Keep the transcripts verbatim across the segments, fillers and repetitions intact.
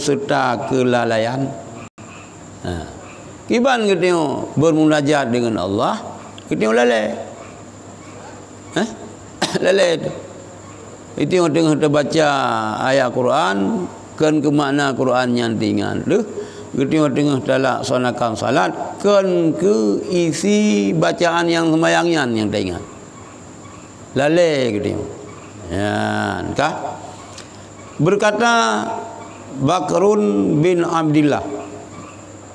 serta kelalaian. Ha. Kiban geutanyoe bermunajat dengan Allah, geutanyoe lalai. Hah? Lalai tu. Geutanyoe teungoh terbaca ayat Quran, kon keu makna Quran nyan teuingat. Lheuh geutanyoe teungoh talaksanakan salat, kon keu isi bacaan nyang seumayang nyan nyang taingat. Lalai geutanyoe. Nyan ka. Berkata Bakrun bin Abdillah.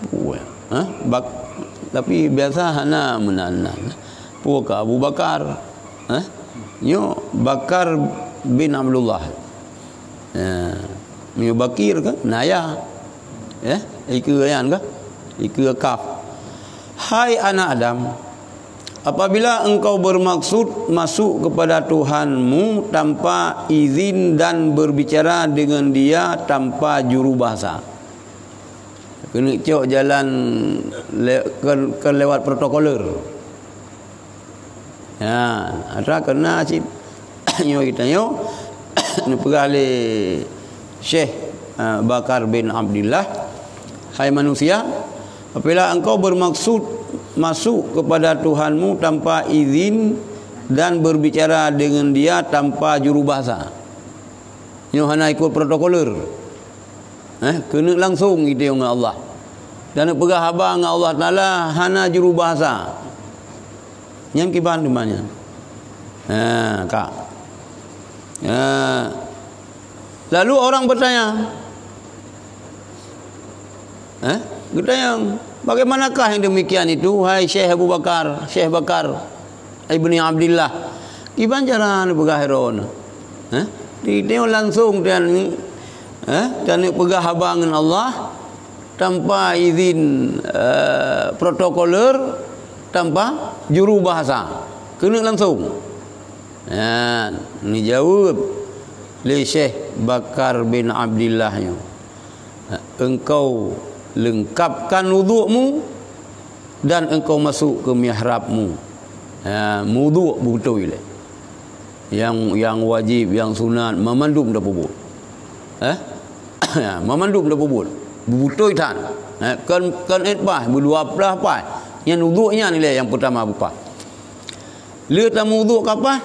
Puih, ha? Bak-, tapi biasa hana meunan-nan. Puih ka Abu Bakar. Ha? Nyoe Bakar bin Abdullah. Ya. Nyoe Bakir kan? Naya. Ya, ikeue nyan kan? Ikeue kaf. Hai anak Adam, apabila engkau bermaksud masuk kepada Tuhanmu tanpa izin dan berbicara dengan Dia tanpa juru bahasa. Keuneuk cok jalan le-, ke, ke lewat protokoler. Ya, atra kena cit. Nyoe geutanyoe neupeugah lé Syekh, eh, Bakar bin Abdillah, "Hai manusia, apabila engkau bermaksud masuk kepada Tuhanmu tanpa izin dan berbicara dengan Dia tanpa juru bahasa." Nyoe hana ikot protokoler. Eh, keuneuk langsong geutanyoe ngon Allah. Dan neupeugah haba ngon Allah Taala hana juru bahasa. Nyan kiban teuma nyan. Ha, ka. Ha. Lalu orang bertanya, eh, geutanyong, "Bagaimanakah yang demikian itu, hai Syekh Abu Bakar, Syekh Bakar Ibni Abdillah?" Kiban cara neupeugah droeneuh? Eh? Di, di langsung dan, eh, dan neupeugah haba ngon Allah tanpa izin, eh, protokoler, tanpa juru bahasa. Keuneuk langsung. Nyan, neujaweueb lé Syekh Bakar bin Abdillah nyoe, "Engkau lengkapkan wudukmu dan engkau masuk ke mihrabmu." Ha, wuduk beutôi lé. Yang, yang wajib, yang sunat, mamandum tapeubuet. Eh? Mamandum tapeubuet. Beutôi that. Eh, kon, kon ét paih, beudua blaih paih. Nyan wuduk nyan lé nyang peutama bupah. Lheueh tameuwuduk ka paih,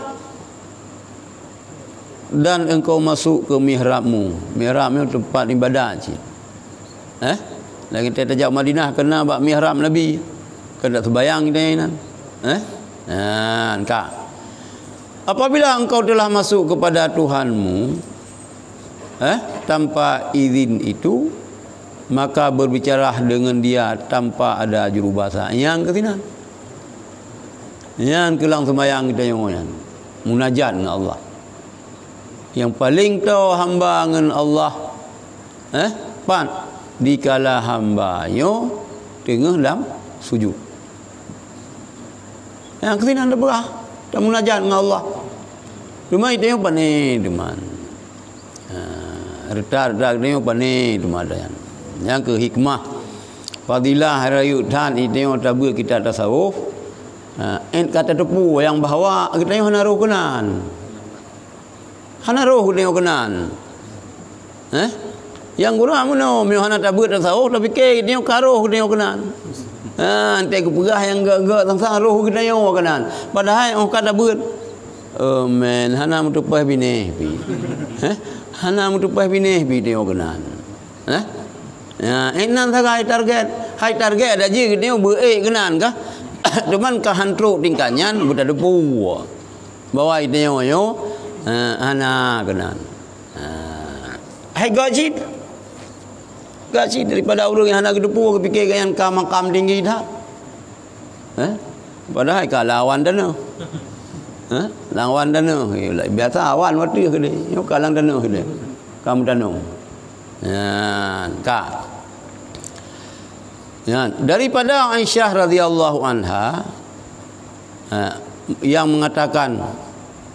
dan engkau masuk ke mihrabmu. Mihrab nyoe teumpat ibadat cit. Eh? Lagèe tajak Madinah keunan bak mihrab Nabi. Keunan seumayang di nan. Eh? Nah, ka. Apabila engkau telah masuk kepada Tuhanmu, eh, tanpa izin itu, maka berbicaralah dengan Dia tanpa ada jurubahasa. Nyang keuh sinan. Nyan keuh lam seumayang geutanyoe nyan. Munajat ngon Allah. Nyang paleng toe hamba ngon Allah, eh, pat dikala hamba nyoe teungoh lam sujud. Nyang keuh sinan tapeugah, tamunajat ngon Allah. Teuma geutanyoe pane teuma. Ha, reuta-reuta geutanyoe pane teuma nyan. Nyang keuh hikmah fadilah rayeuk that geutanyoe tabeuet kitab tasawuf. Ha, ét ka tateupeue nyang bahwa geutanyoe hana roh keunan. Hana roh geutanyoe keunan. Eh? Nyang gura meunoe, meunyoe hana tabeuet tasawuf, tapike geutanyoe ka roh geutanyoe keunan. Ha, enteuk geupeugah nyang gèt-gèt sang-sang roh geutanyoe keunan. Padahai óh ka tabeuet, oh man, hana meutupeue binéh pih. Eh? Hana meutupeue binéh pih tanyoe keunan. Eh? Ya, eh, nan sagai target. Hai target dak jih geutanyoe beuék keunan kah? Cuman ka han trok tingkat nyan, beutateupeue bahwa geutanyoe nyoe, eh, hana keunan. Ha. Hai gèt cit. Gèt cit daripada ureueng nyang hana geuteupeue, geupike gobnyan ka makam tinggi that. Eh? Padahai ka lawan tanoh. Eh? Lawan tanoh. Eh, biasa awan watèe keudeh. Nyoe ka lam tanoh keudeh. Ka meutanong. Nyan, ka. Nyan, daripada Aisyah radhiyallahu anha, ha, yang mengatakan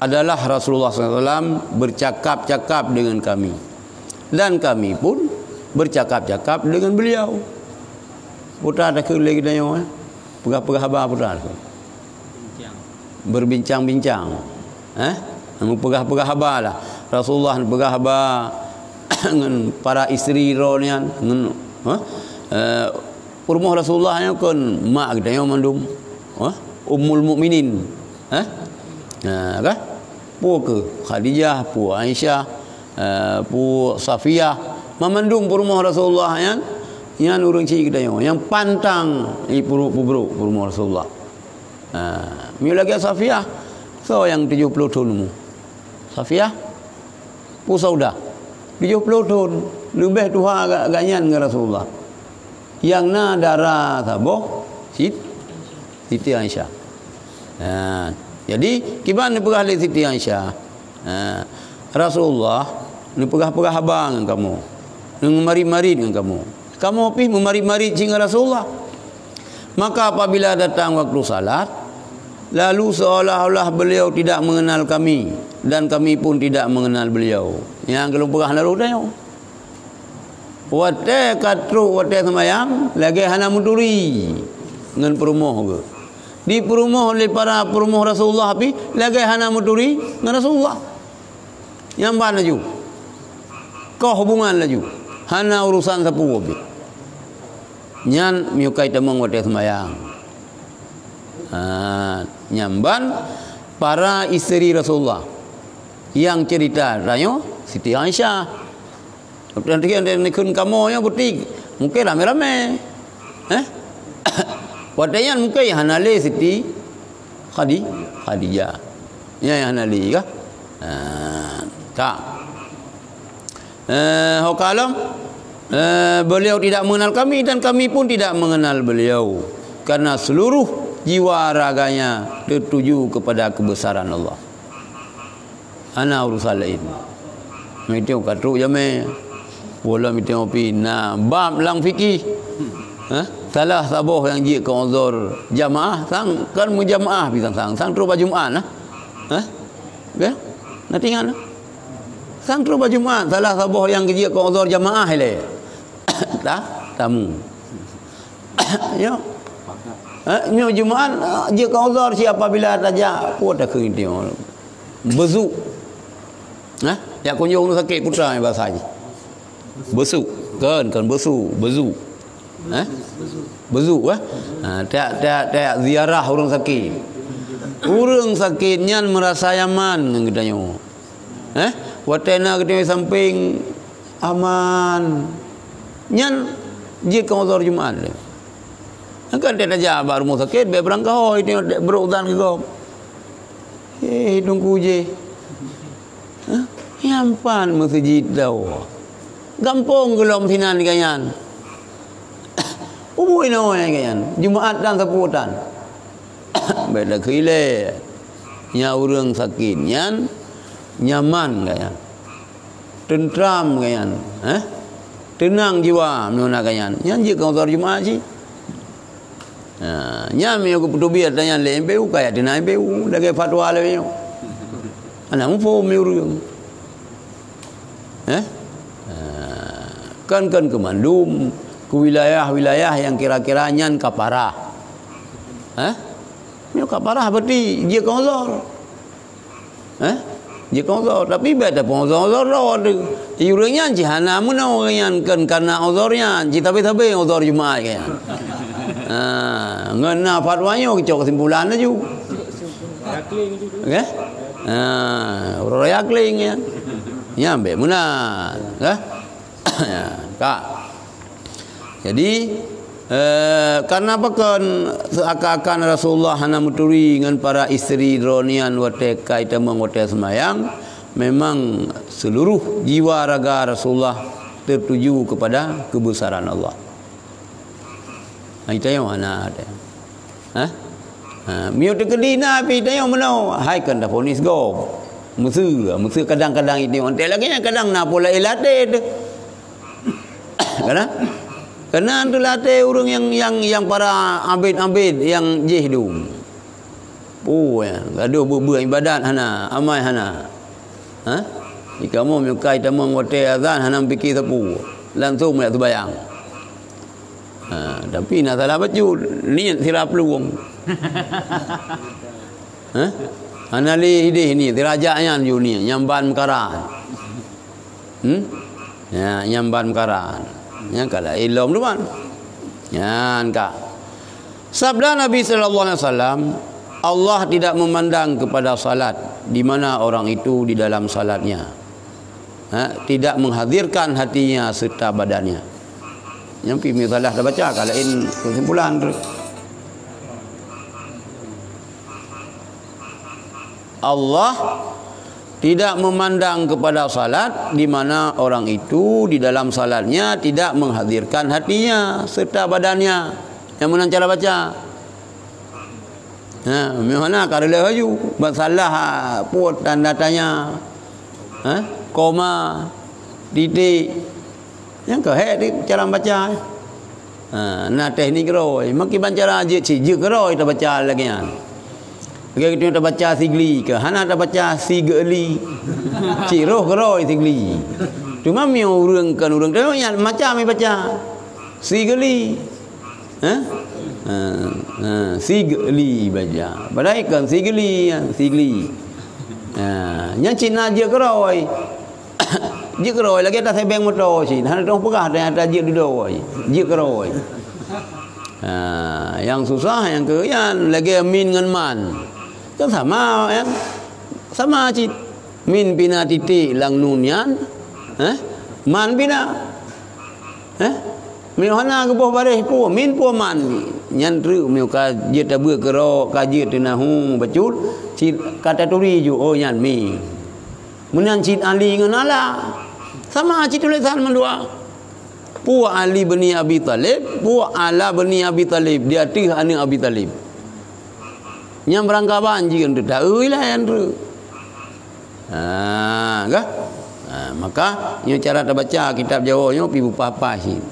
adalah Rasulullah sallallahu alaihi wasallam bercakap-cakap dengan kami. Dan kami pun bercakap-cakap dengan beliau. Putra dah keu lé geutanyoe, eh. Peugah-peugah haba putra dah keu. Berbincang-bincang. Eh? Meupeugah-peugah haba lah. Rasulullah peugah haba ngon para isteri droe nyan, ngon, ha? Eh, peurumoh Rasulullah nyan kon mak geutanyoe mandum. Ha? Ummul Mukminin. Ha? Ha, kan? Peue keuh Khadijah, peue Aisyah, eh, peue Safiyah, mamandum peurumoh Rasulullah nyan, nyan ureueng chik geutanyoe nyang pantang i puru-, peubrok peurumoh Rasulullah. Ha, meunyoe lagèe Safiyah, soe nyang tujoh ploh thon umu? Safiyah? Peue Saudah? Tujoh ploh thon, leubeh tuha ga-, gobnyan ngon Rasulullah. Nyang na dara saboh, Sit-, Siti Aisyah. Ha, jadi, kiban neupeugah lé Siti Aisyah, ha, Rasulullah neupeugah-peugah haba ngon kamoe, neumarit-marit ngon kamoe. Kamoe pih meumarit-marit cit ngon Rasulullah. Maka apabila datang waktu salat, lalu seolah-olah beliau tidak mengenal kami dan kami pun tidak mengenal beliau. Nyang ka lôn peugah na lôn tanyoe. Watèe ka trok watèe seumayang, lagèe hana meuturi ngon peurumoh geuh. Dipeurumoh lé para peurumoh Rasulullah pih, lagèe hana meuturi ngon Rasulullah. Nyan ban laju. Koh hubungan laju. Hana urusan sapeue pih. Nyan meunyoe ka itamong watèe seumayang. Ha, nyan ban para isteri Rasulullah. Nyang cerita tanyoe Siti Aisyah. Tapi nanti kan dia nikun kamoe nyoe butik. Mungkin ramé-ramé. Eh? Watèe nyan mungkin hana lé Siti Khadi-, Khadijah. Nyan nyang hana lé kah? Ha, ka. Eh, ho ka lom, eh, beliau tidak mengenal kami dan kami pun tidak mengenal beliau. Karena seluruh jiwa raganya tertuju kepada kebesaran Allah. Hana urusan laén. Meuteueng ka trok jamé. Wala meuteueng pih na bab lam fikih. Ha? Salah saboh nyang jeuet keu uzur jamaah, sang kan meujamaah pih sang, sang, sang trok bak Jumat nah. Ha? Okey? Na teuingat nah. Sang trok bak Jumat, salah saboh nyang jeuet keu uzur jamaah ilèe. Ta-, tamu. Nyo. Ha, nyo Jumat, ha, jeuet keu uzur si apabila tajak, peue takheun nyoe. Beuzuk. Ha? Jak kunjong ureueng sakét putra bahasa jih. Beusuk. Kon, kon beusuk, beuzuk. Ha? Beuzuk, eh? Ha, tajak, tajak, tajak ziarah ureueng sakét. Ureueng sakét nyan meurasa nyaman ngon geutanyoe. Eh? Watèe na geutanyoe sampéng aman. Nyan jeuet keu uzur Jumat. Kan tajak bak rumoh sakét, bèk beurangkaho, tengok beurôk dan keu gob. Eh, Teungku jih. Hah? Nyan pat meuseujid tau. Gampông geulom sinan gobnyan. Ubui noe gobnyan. Jumat dan sapeue tan. Bèk takheun ilèe. Nyan ureueng sakét nyan nyaman gobnyan. Teuntram gobnyan, eh? Teunang jiwa meunyoe na gobnyan. Nyan jeuet keu uzur Jumat cit. Ha, nyan meunyoe geupeuteubiet ata nyan lé M P U, kaya teuna M P U, lagèe fatwa lé nyoe. Hana muphom lé ureueng. Eh? Ha, kan, kan keu mandum, keu wilayah-wilayah nyang kira-kira nyan ka parah. Eh? Meunyoe ka parah berarti jeuet keu uzur. Eh? Jeuet keu uzur, tapi bèk tapeuuzur-uzur droe teuh. Ureueng nyan cit hana meunoe nyan kon karena uzur nyan, cit sabe-sabe uzur Jumat nyan. Ha, ngon na fatwa nyoe geucok kesimpulan laju. Okey? Ha, uroe raya kling nyan. Nyan bèk meunan, eh? Ka. Jadi, eh, karena pakon seuakan-akan Rasulullah hana meuturi ngon para isteri droe nyan watèe ka itamong watèe seumayang, memang seluruh jiwa raga Rasulullah tertuju kepada kebesaran Allah. Hai tanyoe hana ada. Ha? Ha, meunyoe teukeudi na pih tanyoe meunoe, hai kon tafonis gob. Meuseu, meuseu kadang-kadang itu. Anté lagèe nyan kadang na pula ilaté teuh. Kana? Kana teulatih ureueng nyang, nyang, nyang para abid-abid nyang jih dum. Peue nyan, gadoh beuet-beuet ibadat hana, amai hana. Ha? Di kamoe meukai tamong watèe azan hana meupiké sapeue. Langsung meuyak seubayang. Ha, tapi na salah bacut, niet sira plueng. Ha? Hana lé idéh niet, sira jak nyan ju niet, nyang ban meukara. Hmm? Ya, nyang ban meukaran. Nyang ka laén lom tu ban. Nyan ka. Sabda Nabi sallallahu alaihi wasallam, "Allah tidak memandang kepada salat di mana orang itu di dalam salatnya. Ha, tidak menghadirkan hatinya serta badannya." Nyang pi misalah tabaca ka laén kesimpulan tu. Allah tidak memandang kepada salat di mana orang itu di dalam salatnya tidak menghadirkan hatinya serta badannya. Nyang meunan cara baca. Ha, meuhana ka reuloh laju. Ban salah, ha, peue tanda tanya. Ha? Koma, titik. Nyang keuhai di cara baca. Ha, na teknik keurôi. Meukiban cara jeuet cit, jeuet keurôi tabaca lagèe nyan. Lagèe geutanyoe tabaca sigli keu, hana tabaca sigeli. Cit roh keurôi sigli. Cuma meunyoe ureueng kon ureueng tanyoe nyan macam baca. Sigeli. Ha? Ha, ha, sigeli baca. Padahai kon sigeli, ya, sigli. Ha, nyan cit na jeuet keurôi. Jeuet keurôi lagèe tasebeng moto cit. Hana teupeugah ata jeuet dudoe. Jeuet keurôi. Ha, nyang susah nyang keu nyan lagèe min ngon man. Kan sama, ya. Sama cit. Min pih na titik lam nun nyan. Eh? Man pih na. Eh? Meunyoe hana geuboh baréh peue, min peue man. Nyan treuk meunyoe ka jeuet tabeuet keurôi, ka jeuet teunahu bacut, cit ka taturi ju, oh, nyan min. Meunan cit Ali ngon Ala. Sama cit tulésan mandua. Peue Ali bin Abi Thalib, peue Ala bin Abi Thalib, di ateueh aneuk Abi Thalib. Nyang beurangkaban jih keu teuta-eu ilée nyan treuk. Ha, ka? Ha, maka nyoe cara tabaca kitab Jawa nyoe pih beupaih-paih cit.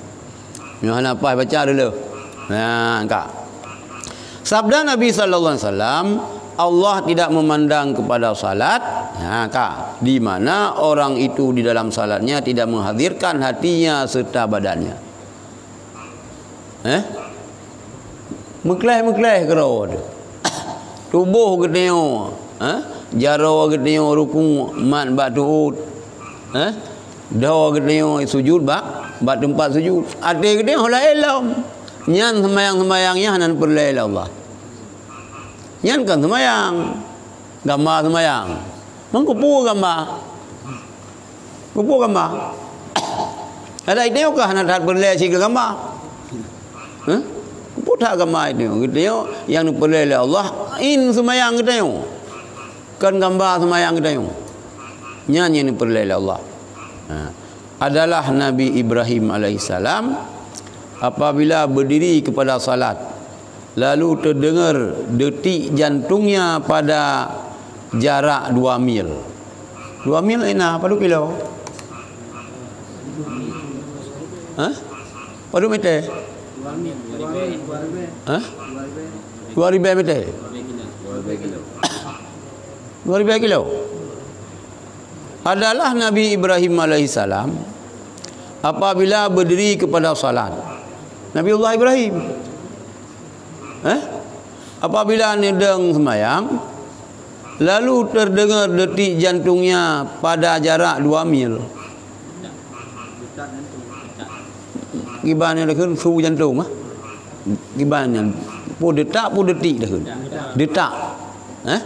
Nyoe hana paih baca dulu. Ha, ka. Sabda Nabi sallallahu alaihi wasallam, "Allah tidak memandang kepada salat," ha, ka, "di mana orang itu di dalam salatnya tidak menghadirkan hatinya serta badannya." Eh? Meukleh-meukleh keudroe teuh. Tuboh geutanyoe, eh? Jaroe geutanyoe rukuk mat bak tuôt. Eh? Dhoe geutanyoe sujut bak, bak teumpat sujut. Até geutanyoe ho laén lom. Nyan seumayang-seumayang nyan hana peureulée lé Allah. Nyan kon seumayang. Gamba seumayang. Meukeupue gamba. Keupeue gamba? Adak geutanyoe ka hana that peureulée sigoe gamba. Hah? Keupeue that gamba geutanyoe? Geutanyoe nyang neupeureulée lé Allah, in seumayang geutanyoe. Kon gamba seumayang geutanyoe. Nyan nyang neupeureulée lé Allah. Ha. Adalah Nabi Ibrahim alaihissalam apabila berdiri kepada salat, lalu terdengar detik jantungnya pada jarak dua mil. Dua mil ina padum kilo? Hah? Padum meter? Hah? Dua ribu meter? Dua ribu kilo. Adalah Nabi Ibrahim alaihissalam apabila berdiri kepada salat. Nabiullah Ibrahim. Eh? Apabila neudong seumayang, lalu terdengar detik jantungnya pada jarak dua mil. Kiban nyan dikheun su jantong, ah. Kiban nyan, peue detak, peue detik dikheun. Detak. Eh?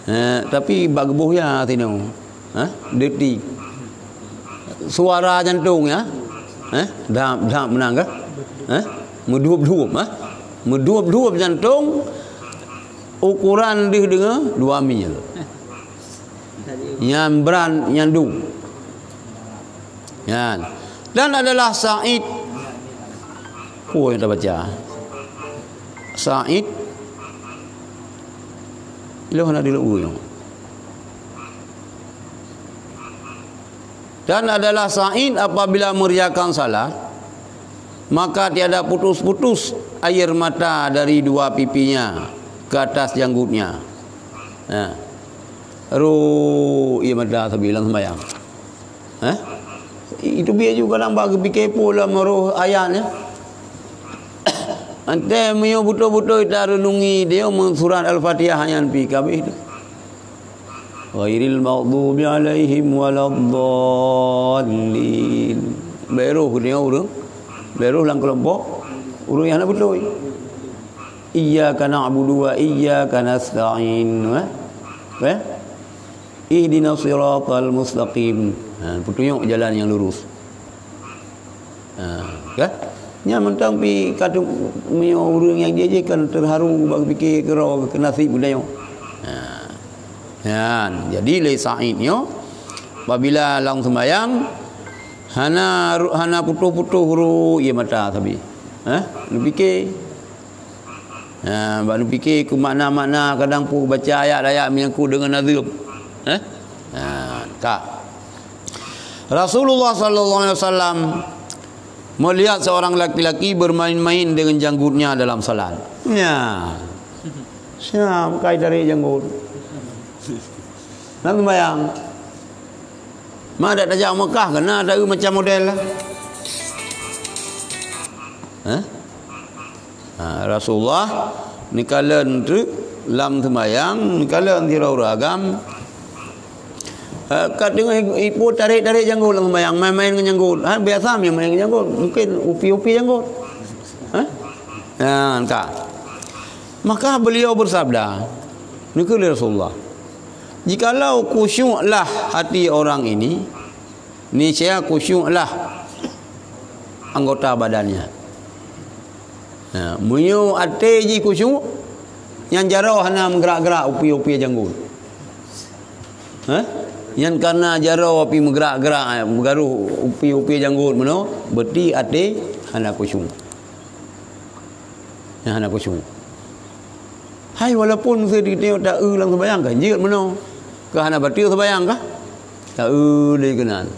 Eh, tapi bak geuboh ya tinoe. Eh? Detik. Suara jantong ya. Eh? Dap, dap meunan ka? Eh? Meuduop-duop, eh? Meuduop-duop jantong, ukuran deuh deungoe dua mil. Nyan brat nyan dum. Nyan. Dan adalah Sa'id. Oh, nyang tabaca. Sa'id. Ilong hana dilong ureueng. Dan adalah Sa'id apabila mengerjakan salat, maka tiada putus-putus air mata dari dua pipinya ke atas janggutnya. Ha. Ru, ié mata sabilang sembahyang. Ha? Itu biasa juga kadang bak geupike peue lam roh ayat nyan. Ante meunyoe beutôi-beutôi tareunungi dia meusurat Al-Fatihah nyan pi kabeh tu. Ghairil maghdubi alaihim waladdallin. Bèk roh geutanyoe ureueng, bèk roh lam keulompok ureueng nyang hana beutôi. Iyyaka na'budu wa iyyaka nasta'in. Eh? Eh? Ihdinas siratal mustaqim. Ha, peutunyok jalan nyang lurus. Ha, kan? Nyan mantong pih ka tu, meunyoe ureueng nyang jih-jih kan teuharu bak pike keudroe keu nasib geutanyoe. Ha. Nyan, jadi lé Said nyoe, apabila lam seumayang, hana ru-, hana putôh-putôh ru-, ie mata sabe. Ha? Neupike. Ha, bak neupike keu makna-makna, kadang pih baca ayat-ayat menyangkut deungon azeueb. Eh? Ha, ka. Rasulullah sallallahu alaihi wasallam melihat seorang laki-laki bermain-main dengan janggutnya dalam salat. Ya. Siap kai tarék janggut. Lam seumayang. Ma dak tajak Mekah keu na taeu macam model lah. Hah? Ha, Rasulullah neukalon treuk lam seumayang, neukalon sidroe ureueng agam. Eh, ka teungoh ipo tarék-tarék janggut lam seumayang, main-main ngon janggut. Ha, biasa main-main ngon janggut. Mungkin upi-upi janggut. Ha? Ha, ka. Maka beliau bersabda, neukheun lé Rasulullah, "Jikalau khusyuklah hati orang ini, niscaya khusyuklah anggota badannya." Ha, meunyoe até jih khusyuk, nyan jaroe hana meugerak-gerak upi-upi janggut. Ha? Nyan karena jaroe pih meugerak-gerak, eh, meugaroh upi-upi janggut meunoe, berarti até hana khusyuk. Nyan hana khusyuk. Hai, walaupun meusé di teungoh taeu lam seumayang ka jeuet meunoe. Ka hana bateue seumayang ka? Taeu lé keunan.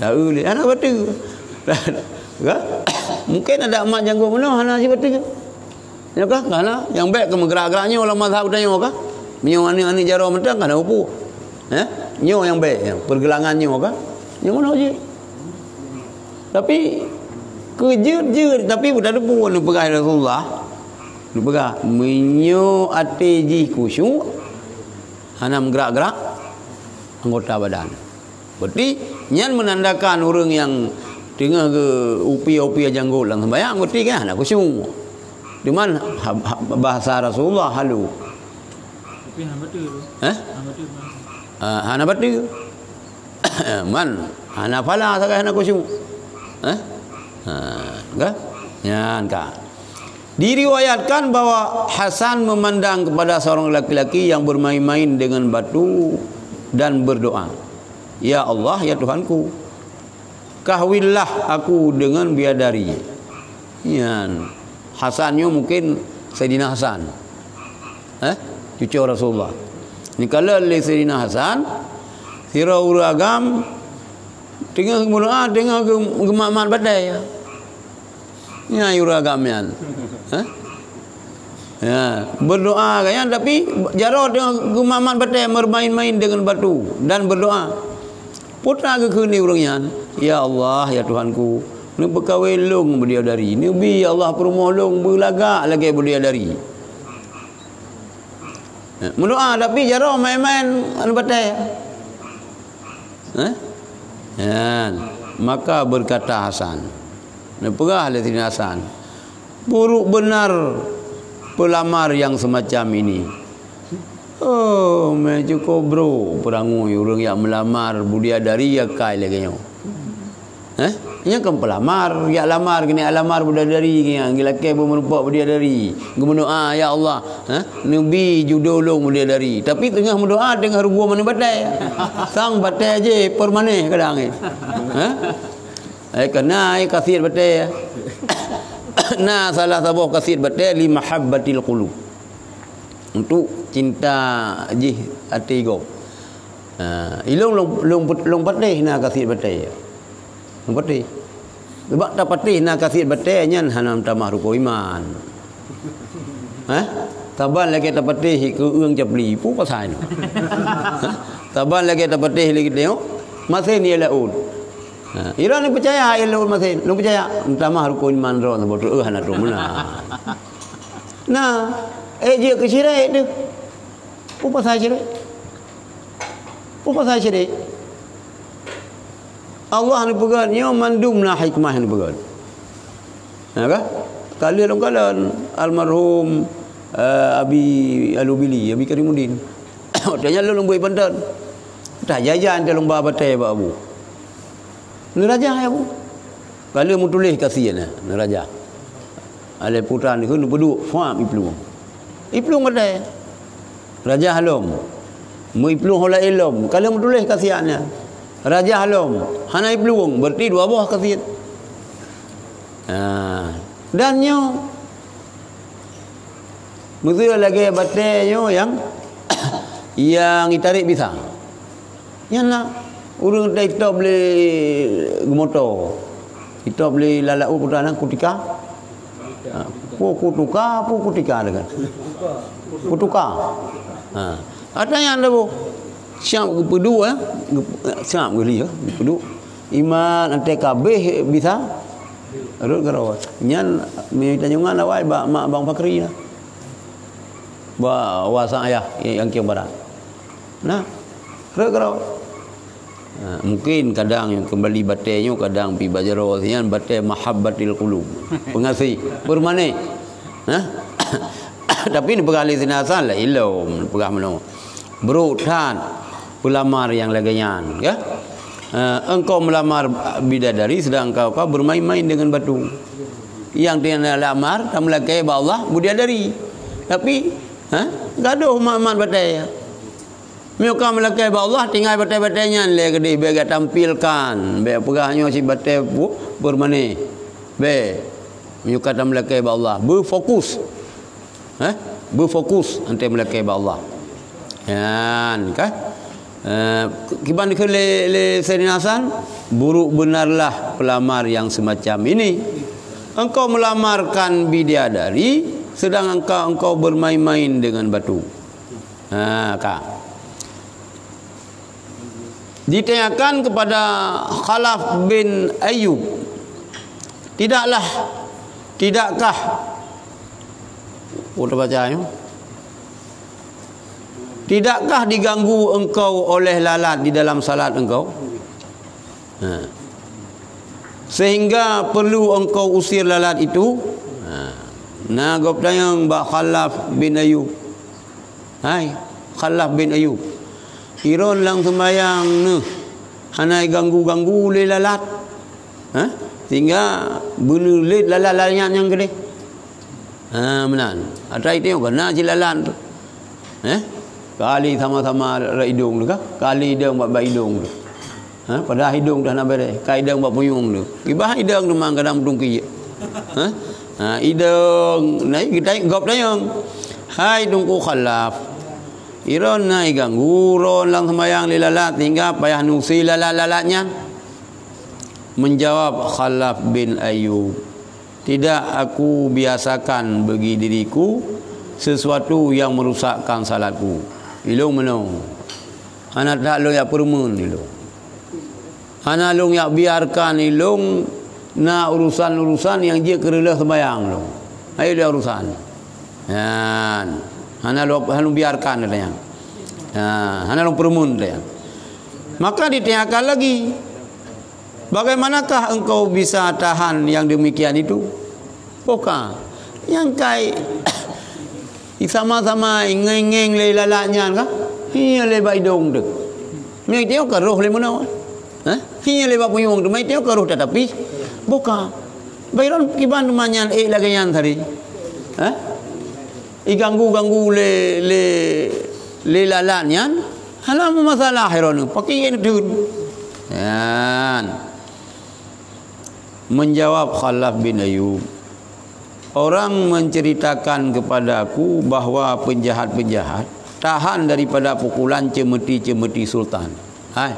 Taeu lé, hana bateue. Ka? Mungkin adak mat janggut meunoe hana sibateue. Nyoe ka? Ka hana. Nyang bèk keu meugerak-gerak nyoe lam mazhab tanyoe ka? Meunyoe aneuk-aneuk jaroe mantong ka hana peue-peue. Eh? Nyoe nyang bèk, nyang pergelangan nyoe ka? Nyoe meunoe jih. Tapi, keu jeuet-jeuet, tapi buta teupeu neupeugah Rasulullah. Neupeugah, meunyoe até jih khusyuk, hana meugerak-gerak anggota badan. Berarti, nyan menandakan ureueng nyang teungoh geu-, upi-upi janggut lam sembahyang, berarti kan hana khusyuk. Cuman, ha-, ha-, bahasa Rasulullah halu. Tapi hana bateue tu. Eh? Hana bateue, hana. Ah, hana bateue. Man, hana phala sagai hana khusyuk. Eh? Ha, ka? Nyan ka. Diriwayatkan bahwa Hasan memandang kepada seorang laki-laki yang bermain-main dengan batu dan berdoa, "Ya Allah, ya Tuhanku, kahwinlah aku dengan bidadari." Nyan. Hasan nyoe mungkin Saidina Hasan. Eh? Cucu Rasulullah. Neukalon lé Saidina Hasan, sidroe ureueng agam teungoh meudoa, teungoh geu-, geumat-mat batèe. Nyan ureueng agam nyan. Hah? Ya, berdoa kan, tapi jaroe teungoh geumat-mat batèe, bermain-main dengan batu dan berdoa. Peue geukheun lé ureueng nyan, "Ya Allah, ya Tuhanku, neupeukawé lôn bidadari. Neubi, ya Allah, peurumoh lôn beulagak lagèe bidadari." Ya, meudoa, tapi jaroe main-main anu batèe. Eh? Nyan. Maka berkata Hasan, neupeugah lé Saidina Hasan, "Buruk benar pelamar yang semacam ini." Oh, meucukôp brôk peurangui ureueng jak meulamar bidadari jak kai lagèe nyoe. Eh? Nyan kan peulamar, jak lamar, keuneuk lamar bidadari, geulakèe beumeurumpok bidadari, geumeudoa, "Ya Allah, eh, neubi judoe lôn bidadari." Tapi teungoh meudoa, teungoh rugoe manéh batèe. Sang batèe jih permanen kadang, eh. Eh? Eh, ka na, eh, khasiat batèe. Na salah saboh khasiat batèe, li mahabbatil qulub. Untuk cinta jih até gob. Ha, ilôn lôn, lôn, lôn patéh na khasiat batèe. Lôn patéh. Sebab tapatéh na khasiat batèe nyan hana meutamah rukon iman. Hah? Saban lagèe tapatéh keu ureueng capli, peue pasai nyoe? Hah? Saban lagèe tapatéh lé geutanyoe, masen ie laôt. Ha, droeneuh peucaya ie laôt masen, lôn peucaya. Meutamah rukon iman droe saboh teuk, eh, hana troh meunan. Nah, eh, jeuet keu syirék teuh. Peue pasai syirék? Peue pasai syirik? Allah neupeugah nyoe mandum na hikmah neupeugah. Na ka? Ka lheueh lôn kalon almarhum, eh, Abi Alubili, Abi Karimuddin. Watèe nyan lôn lôn beuet panton. Tah jajan teuh lôn ba batèe bak Abu. Neurajah ya Abu. Ka lheueh meutuléh kasian, eh, neurajah. Alèh putra neukheun neupeuduek, fuam iplueng. Iplueng batèe. Rajah lom. Meu iplueng ho laén lom. Ka lheueh meutuléh kasian nyan. Rajah lom. Hana iplueng, berarti dua boh kasian. Ha. Dan nyoe, meuseu lagèe batèe nyoe nyang, nyang itarek bisa. Nyan na ureueng teuh itôb lé geumoto. Itôb lé lalat, oh, putra nan kutika. Ha, pu kutuka, pu kutika deungon. Kutuka. Ha. Ata nyan dah boh. Siap geupeuduek, eh. Geup-, siap geuli, eh. Geupeuduek. Iman ante kabeh bisa. Rot keudroe. Nyan mita nyungan awai bak mak Bang Fakri lah. Ba wasa ayah nyang kieng barat. Nah, rot keudroe. Ha, mungkin kadang nyang keumbali batèe nyoe kadang pi bak jaroe, nyan batèe mahabbatil qulub. Pengasih, permanen. Ha? Tapi neupeugah lé Saidina Hasan lah ilom, neupeugah meunoe. Brok that peulamar nyang lagèe nyan, ka? Ha, engkau melamar bidadari sedang engkau, kau bermain-main dengan batu. Nyang teulamar tameulakèe bak Allah bidadari. Tapi, ha? Gadôh mat-mat batèe. Meunyoe ka meulakèe bak Allah, tinggai batèe-batèe nyan lé keudéh, bèk gatampilkan, bèk peugah nyoe cit batèe pu-, peureumane. Bèk. Meunyoe ka tameulakèe bak Allah, beufokus. Eh? Beufokus ante meulakèe bak Allah. Nyan, ka? Eh, kiban dikheun lé, lé Saidina Hasan, buruk benarlah pelamar yang semacam ini. Engkau melamarkan bidadari, sedang engkau, engkau bermain-main dengan batu. Ha, ka. Ditanyakan kepada Khalaf bin Ayyub, "Tidaklah, tidakkah," oh, terbaca, ya. "Tidakkah diganggu engkau oleh lalat di dalam salat engkau? Ha. Sehingga perlu engkau usir lalat itu?" Ha. Na gob tanyong bak Khalaf bin Ayyub. Hai, Khalaf bin Ayyub. Iron lam seumayang neuh hana ganggu-ganggu lé lalat. Ha? Sehingga beuneulet lalat-lalat nyang keudeh. Ha, meunan. Atra itu nyang keunan cit lalat tu. Eh? Kali sama-sama rot idong tu kah? Kali idong bak, bak idong tu. Ha, padahai idong dah na bereh, ka idong bak punyueng tu. Kiban idong tu mang kadang meutungki. Ha? Ha, idong, na, kita gob tanyong. Hai Teungku Khalaf, iron na iganggu droe lam seumayang lé lalat sehingga payah neusi lalat-lalat nyan. Menjawab Khalaf bin Ayyub, "Tidak aku biasakan bagi diriku sesuatu yang merusakkan salatku." Ilong meunoe. Hana that lôn jak peureumeun ilong. Hana lôn jak biarkan ilong na urusan-urusan nyang jeuet keu reuloh seumayang lôn. Hai lé urusan. Nyan. Hana lôn, hana lôn biarkan, katanya. Ha, hana lôn peureumeun, katanya. Maka ditanyakan lagi, "Bagaimanakah engkau bisa tahan yang demikian itu?" Poh ka. Nyang kai sama-sama ingeng-ingeng lé lalat nyan ka? Hi lé bak idong tu. Meuteumèe ka roh lé meunoe. Ha? Hi lé bak punyueng tu, meuteumèe ka roh tatapih. Poh ka. Bairon kiban teuma nyan ék lagèe nyan tadi. Ha? Iganggu-ganggu lé, lé, lé lalat nyan, hana meumasalah droeneuh, pakri neuteun. Nyan. Menjawab Khalaf bin Ayyub, "Orang menceritakan kepadaku bahwa penjahat-penjahat tahan daripada pukulan ceumeuti-ceumeuti sultan." Hai,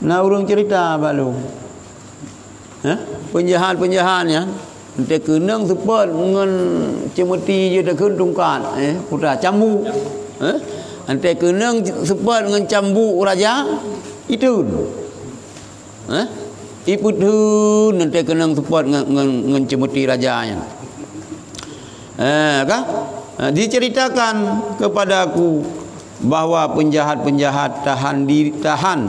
na ureueng cerita bak lôn. Hah? Penjahat-penjahat nyan, ente keunong seupôt ngon ceumeuti jih takheun tungkat, eh, putra cambuk. Eh? Ente keunong seupôt ngon cambuk raja, iteun. Eh? Ipeuteun ente keunong seupôt ngon, ngon, ngon ceumeuti raja nyan. Eh, ka? Eh, diceritakan kepada aku bahwa penjahat-penjahat tahan di, tahan,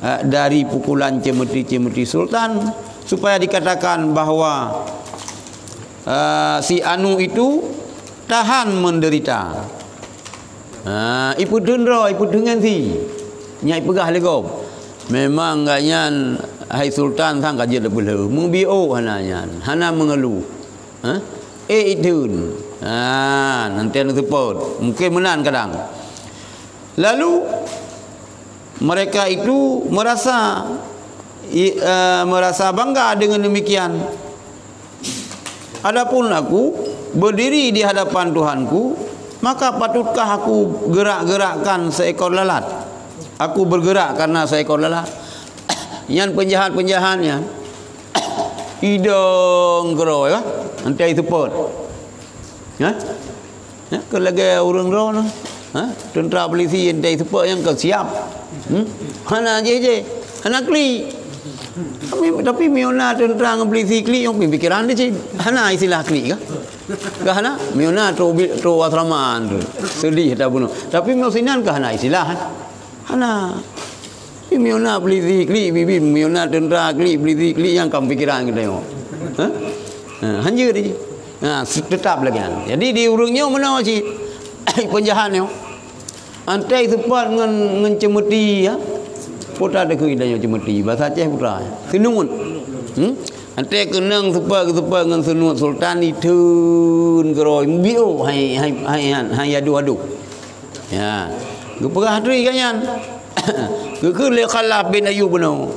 eh, dari pukulan cemeti-cemeti sultan, supaya dikatakan bahwa, eh, si Anu itu tahan menderita. Ha, ipeutheun droe, ipeutheun ngon si. Nyan ipeugah lé gob. Memang gobnyan, hai sultan, sang ka jeuet leubeh lheueh. Meubiôh hana nyan, hana meungeuluh. Ha? Eh, itheun. Ha, nanti anu seupôt. Mungkin meunan kadang. Lalu, mereka itu merasa, i-, eh, merasa bangga dengan demikian. Adapun aku berdiri di hadapan Tuhanku, maka patutkah aku gerak-gerakkan seekor lalat? Aku bergerak karena seekor lalat. Nyan penjahat-penjahat nyan. Idong keudroe, ya. Nanti seupôt. Ha? Ya, keu lagèe ureueng droeneuh. Ha? Teuntra polisi entah seupôt nyang ka siap. Hmm? Hana jih-jih. Hana klik. Tapi, tapi meunyoe na teuntra ngon polisi klik, nyang pikiran di cit. Hana istilah klik kah? Kah hana? Meunyoe na trok bi-, trok asrama tu. Sedih tak bunoe. Tapi meunyoe sinan kah hana istilah? Hana. Tapi meunyoe na polisi klik, bibi, meunyoe na teuntra klik, polisi klik, nyang ka pikiran geutanyoe. Ha? Ha, hanjeuet jih. Ha, se-, teutap lagèe nyan. Jadi di ureueng nyoe meunoe cit. Penjahat nyoe. Antai seupôt ngon, ngon cemeti, ya. Putra deukui tanyoe cemeti, basa Aceh putra. Seunut. Hmm? Antai keunong seupôt, seupôt ngon seunut sultan itheun keudroe, meubiôh hai, hai, hai, hai, hai adoh-adoh. Ya. Geupeugah turi gobnyan. Geukheun lé Khalaf bin Ayyub bunoe.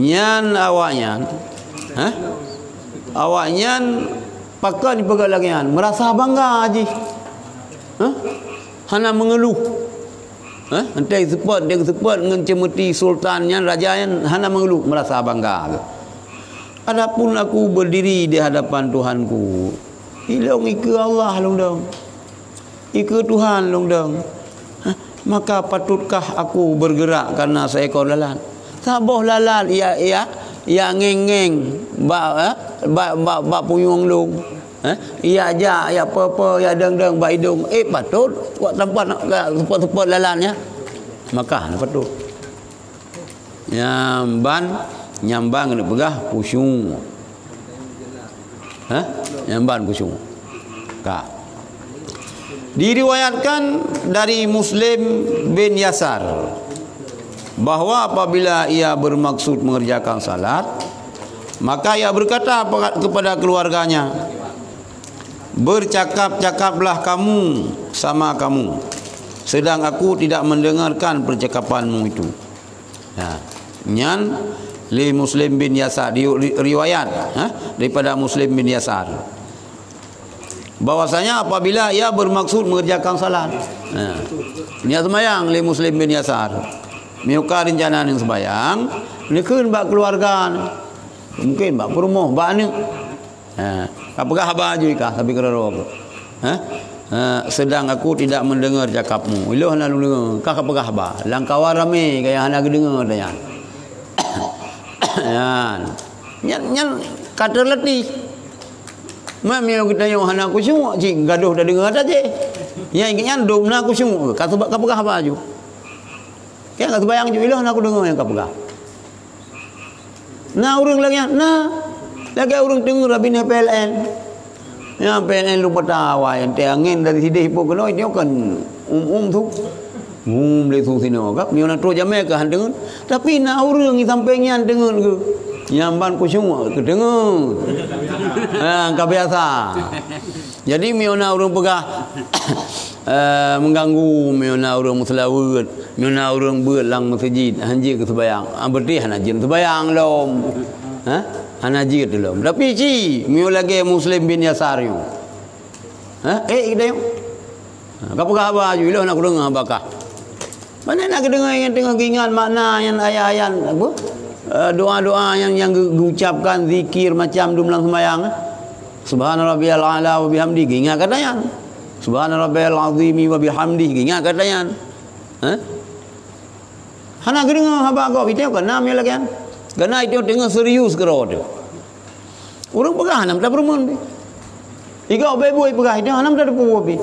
Nyan awaknyan, ha? Awaknyan pakon jipeugah lagèe nyan, meurasa bangga jih. Ha? Hana meungeuluh. Ha? Antai seupôt, antai seupôt ngon cemeti sultan nyan, raja nyan hana meungeuluh, meurasa bangga. Adapun aku berdiri di hadapan Tuhanku, ilôn ikeue Allah lôn dong. Ikeue Tuhan lôn dong. Hah, maka patutkah aku bergerak karena seekor lalat? Saboh lalat ya, ya, ya ngeng-ngeng bak, eh, bak, bak, bak punyueng lôn. Eh, ya jak, ya peue-peue, ya dong-dong bak idong. Eh, patut, wak tampat nak seupôt-seupôt lalat nyan. Maka hana patut. Nyang ban, nyang ban keuneuk peugah khusyuk. Ha? Nyang ban khusyuk. Ka. Diriwayatkan dari Muslim bin Yasar bahwa apabila ia bermaksud mengerjakan salat, maka ia berkata pe-, kepada keluarganya, "Bercakap-cakaplah kamu sama kamu, sedang aku tidak mendengarkan percakapanmu itu." Ha, nyan lé Muslim bin Yasar, di-, ri-, riwayat, ha, daripada Muslim bin Yasar. Bahwasanya apabila ia bermaksud mengerjakan salat. Ha. Niat sembahyang lé Muslim bin Yasar. Meuka rencana nyan sembahyang, neukheun bak keluarga. Mungkin bak peurumoh, bak aneuk. Ha, ka peugah haba jih kah, tapi keudroe-droe. Ha? Ha, sedang aku tidak mendengar cakapmu. Ilôn hana lôn deungoe, kah ka peugah haba. Lam kawan ramé, kaya hana geudeungoe tanyan. Nyan. Nyan, nyan ka teulatih. Meunyoe geutanyoe hana khusyuk, cit gadoh tadeungoe ata jih. Nyan ingat nyan dum na khusyuk, ka seuba-, ka peugah haba ju. Nyang ka seubayang ju ilôn hana kudeungoe nyang ka peugah. Na ureuëng lagée nyan, na. Lagée ureuëng teungeut rabi na P L N. Nyang P L N lumpata awai, teuh angén dari sideh ipok keunoe, nyoe kan um-um su. Um, lé su sinoe kah, nyoe na trok jamé keu han teungeut. Tapi na ureuëng di sampéng nyan teungeut keu. Nyang ban khusyuk keu teungeut. Ha, ka biasa. Jadi, meunyoe na ureuëng peugah, eh, mengganggu, meunyoe na ureuëng meuseulaweuet, meunyoe na ureuëng beuet lam meuseujid, han jeuet keu seubayang. Ah, berarti hana jeuet seubayang lom. Ha? Hana jeuet lom. Tapi ci, meunyoe lagée Muslim bin Yasar nyoe. Ha? Eh, kita nyoe. Ha, ka peugah haba ju, ilôn hana kudeungoe haba kah. Pane na geudeungoe nyang teungoh geuingat makna nyan ayat-ayat, apa? Eh, doa-doa nyang, nyang geu-, geucapkan, zikir macam dum lam seumayang, eh? Subhana rabbiyal a'la wa bihamdi, geuingat kata nyan. Subhana rabbiyal azimi wa bihamdi, geuingat kata nyan. Eh? Hana geudeungoe haba gob, itu kan nam nyang lagée nyan. Karena itu teungoh serius keudroe teuh. Ureuëng peugah hana meuta peureumeun pih. Igoe bak ibu ipeugah, "Dah hana meuteupeu pih."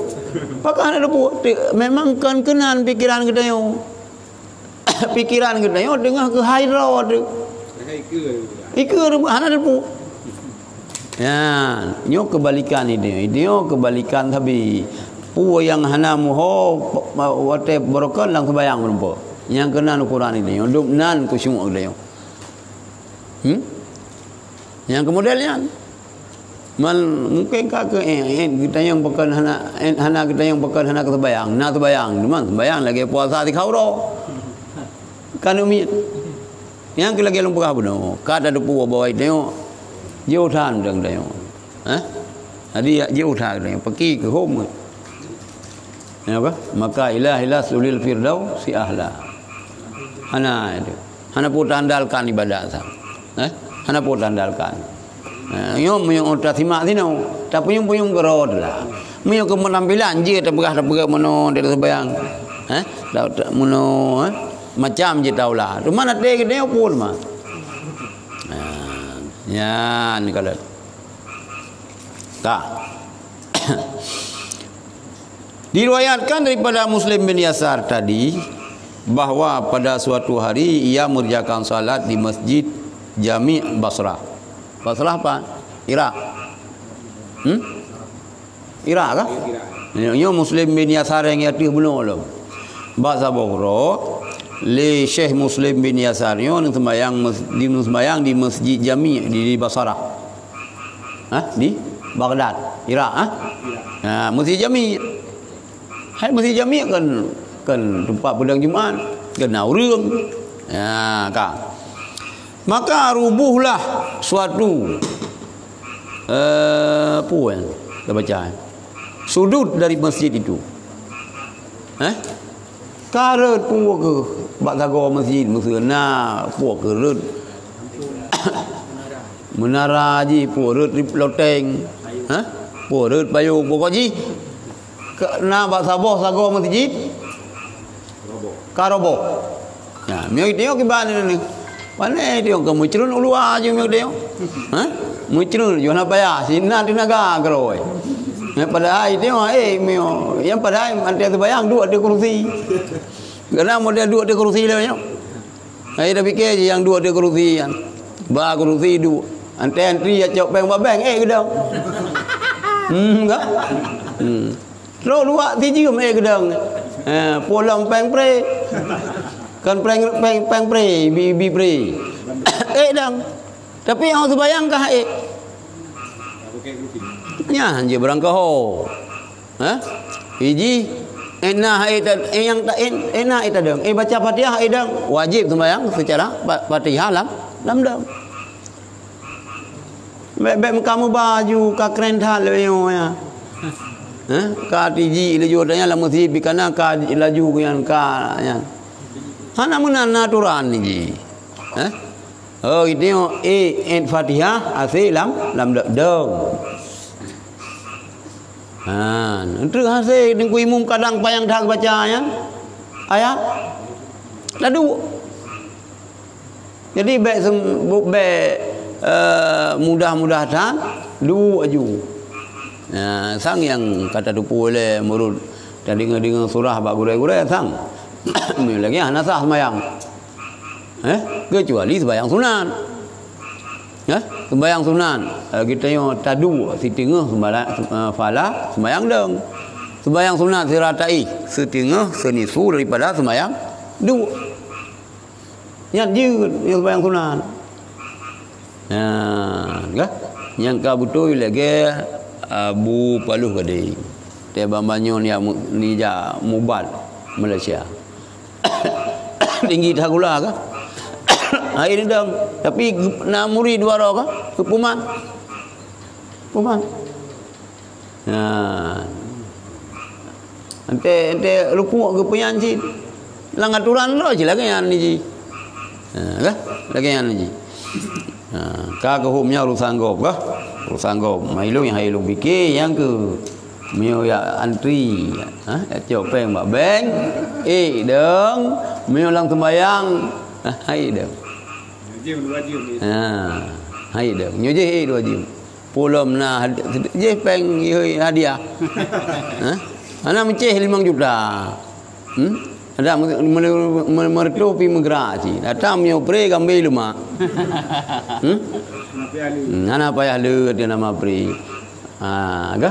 Pakon hana teupeu? Te-, memang kon keunan pikeran geutanyoe. Pikeran geutanyoe teungoh keu hai droe teuh. Ikeue hana teupeu. Ya, nyoe keubalikan idéh. Idéh nyoe keubalikan sabe. Peue nyang hana muho, watée beurokon lam seumayang meureumpok. Nyang keunan ukuran idéh nyoe, dum nan khusyuk idéh nyoe. Hmm? Nyang keumodel nyan. Man, mungken ka keu, eh, eh, geutanyong pakon hana, eh, hana geutanyong pakon hana keuseumayang. Na seumayang, cuma seumayang lagée puasa sikhauro. Kan umiet. Nyang keu lagée lôn peugah bunoe, ka tateupeue bahwa tanyoe jiôh that ureuëng tanyoe. Hah? Jadi, jiôh that tanyoe, paki keu hom. Ya apa? Maka ilah ilah sulil firdausi ahla. Hana itu. Hana peue taandalkan ibadat sa. Eh? Hana peue taandalkan. Eh, nyoe meunyoe tasimak sinoe, tapeunyum-peunyum keudroe teuh lah. Meunyoe keu penampilan jih tapeugah-tapeugah meunoe dari seumayang. Eh? Ta-, ta-, meunoe, eh? Macam jih taula. Cuma até geutanyoe pun mah. Nah, nyan kalau. Ka. Diriwayatkan daripada Muslim bin Yasar tadi, bahwa pada suatu hari ia mengerjakan salat di Masjid Jami' Basrah. Basrah apa? Irak. Hmm? Irak kah? Nyoe Muslim bin Yasar nyang ateueh bunoe lom. Bak saboh uroe, lé Syekh Muslim bin Yasar nyoe neuseumbayang mes-, di, neuseumbayang di Masjid Jami' di, di Basrah. Hah? Di Baghdad, Irak, hah? Ha, Masjid Jami'. Hai Masjid Jami' kan, kan teumpat peudong Jumat, kan na ureuëng. Ha, ka. Maka rubuhlah suatu, eh, apa yang kita baca, eh? Sudut dari masjid itu. Eh? Ka rhot peue keuh bak sagoe masjid, meuseue na peue keuh rhot. Meunara jih peue rhot loteng. Hah? Peue rhot payong, pokok jih ka na bak saboh sagoe masjid ka roboh. Nah, meunyoe tanyoe kiban nyoe. Pane tanyoe ka meucreun u luwa aju meunyoe tanyoe. Hah? Meucreun aju hana payah, sinan teunaga keurôi. Nah, padahai tanyoe, eh, meunyoe, nyang padahai mantong seumayang duek di kursi. Karena model duek di kursi lé nyoe. Hai tapike jih nyang duek di kursi nyan. Ba kursi duek. Antri-antri jak cok péng bak bank, eh, geudong. Hmm, ka? Hmm. Trok luwak sijeuem, eh, geudong. Eh, polong péng pre. Kan péng, péng, péng pre, bi, bi pre. Eh, dong. Tapi nyang seumayang kah, eh? Nyan jih barangkaho. Hah? Iji, eh, na hai ta-, eh, nyang ta-, eh, eh, na hai tadong. Eh, baca Fatihah hai dong. Wajib seumayang secara pa-, Fatihah lam, lam dong. Bèk, bèk meukamu baju ka kren that lé nyoe ya. Hah? Ka tiji laju tanya lam masjid bikana ka laju nyan ka nyan. Hana meunan aturan ji. Hah? Oh, itu eh, eh, Fatihah, asé lam, lam dong. Ha, untuk hasil Teungku Imum kadang payang that baca nyan. Ayat. Lalu. Jadi bèk sem-, bu-, bèk, eh, mudah-mudah that, duek aju. Nah, sang nyang ka tateupeue lé meurut tadeungoe-deungoe surah bak gurée-gurée sang. Meunyoe lagée hana sah seumayang. Eh, kecuali sembahyang sunat. Eh, sembahyang sunat, eh, geutanyoe taduek siteungoh sembala-, eh, phala sembahyang dong. Sembahyang sunat sira taéh siteungoh seunisu daripada sembahyang duek. Nyan jeuet nyang sembahyang sunat. Nah, ka? Nyang ka beutôi lagée Abu Paloh Gadeng. Teuh ban nyoe nijak mu-, nijak mubat Malaysia. Tinggi that gula ka? Hai ni dong. Tapi na murit dua droe ka? Keupuman. Puman. Nah. Ente, ente rukuk geupeunyan cit. Lam aturan droe cit lagée nyan ji. Ha, ka? Lagée nyan ji. Ha, ka keuhom nyan urusan gob ka? Urusan gob. Mailung nyang hai lôn pike nyang keu meunyoe jak antri, ha, jak cok péng bak bank, eh dong, meunyoe lam sembahyang, ha, hai dong. Ha, hai dong. Nyoe jih eh dua jeuem. Pulom na had-, jih péng yue hadiah. Hah? Hana meucéh limong juta. Hmm? Ada me-, me-, me-, meureutoh pi meugra cit. Datang meunyoe pre gambe leumah. Hmm? Hmm, hana payah le dia nama pre. Ha, ka?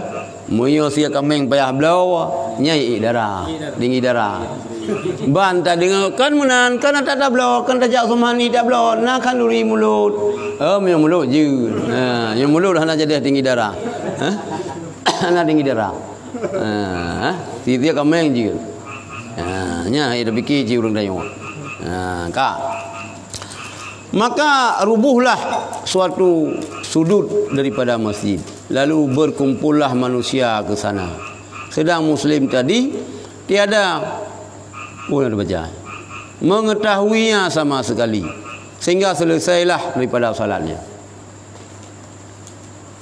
Meunyoe sie kaméng payah bloe, nyai ék darah, tinggi darah. Ban tadeungoe kan meunan, kan ata tabloe, kan tajak sumani tabloe, na khanduri mulod. Oh, meunyoe mulod jeuet. Ha, nyoe mulod hana jadi tinggi darah. Ha? Hana tinggi darah. Ha, ha? Tiep-tiep kaméng jeuet. Ha, nyan hai tapike cit ureuëng tanyoe. Ha, ka. Maka rubuhlah suatu sudut daripada masjid, lalu berkumpullah manusia ke sana. Sedang Muslim tadi tiada, oh, yang dibaca, mengetahuinya sama sekali, sehingga selesailah daripada salatnya.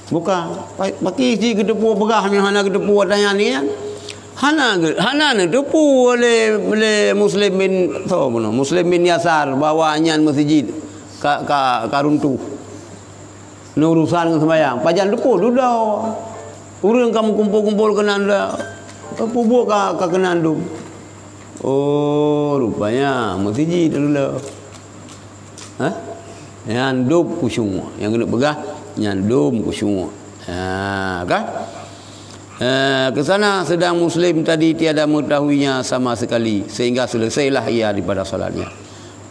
Bukan. Pa-, pakri cit geuteupeue peugah nyang hana geuteupeue watée nyan ni kan? Hana ge-, hana neuteupeue lé, lé Muslim bin, so, bunoe, Muslim bin Yasar bahwa nyan meuseujid ka, ka, ka runtuh. Neurusan ngon seumayang. Pajan teupeue dudoe. Ureuëng ka meukumpul-kumpul keunan da. Peubuet ka, ka keunan dum. Oh, rupanya meuseujid dudoe. Hah? Nyan dum khusyuk. Nyang keuneuk peugah, nyan dum khusyuk. Ha, kan? Eh, ke sana sedang Muslim tadi tiada mengetahuinya sama sekali, sehingga selesailah ia daripada salatnya.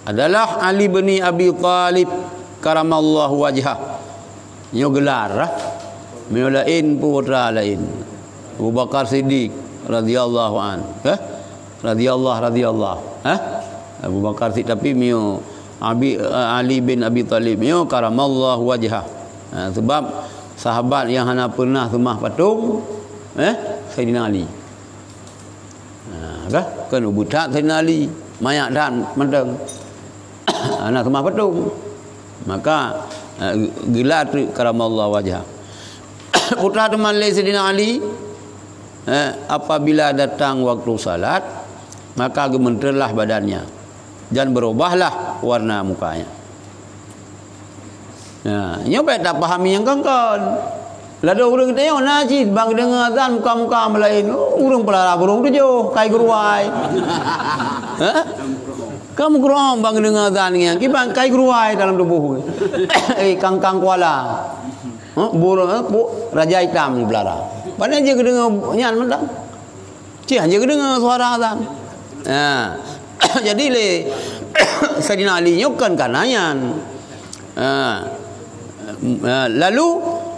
Adalah Ali bin Abi Thalib karamallahu wajhah. Nyoe gelar, ah. Meunyoe laén, putra laén. Abu Bakar Siddiq radhiyallahu an. Eh? Radhiyallahu, radhiyallahu. Eh? Abu Bakar Siddiq, tapi meunyoe Abi, eh, Ali bin Abi Thalib nyoe karamallahu wajhah. Ha, sebab sahabat nyang hana pernah seumah patong, eh, Saidina Ali. Ha, kah? Kan ubit that Saidina Ali, manyak that mantong. Hana seumah patong. Maka, eh, geula treuk karamallahu wajhah. Putra teuma lé Saidina Ali, eh, apabila datang waktu salat, maka geumeunteurlah badannya dan berubahlah warna mukanya. Nah, nyoe bék tapahami nyang kon-kon. Ladôm ureuëng teuh na cit bang deungoe azan muka-muka meulaén, ureuëng peulara burông tujoh, kai geuruwai. Hah? Ka meukeurong bang deungoe azan nyan, kiban kai geuruwai dalam tuboh. Eh, kangkang kuala. Hah? Burông, eh, pu-, raja itam peulara. Padahai jeuet geudeungoe nyan mantong. Cih, hana geudeungoe suara azan. Ha. Jadi lé Saidina Ali nyoe kan kana nyan. Ha. Ha, lalu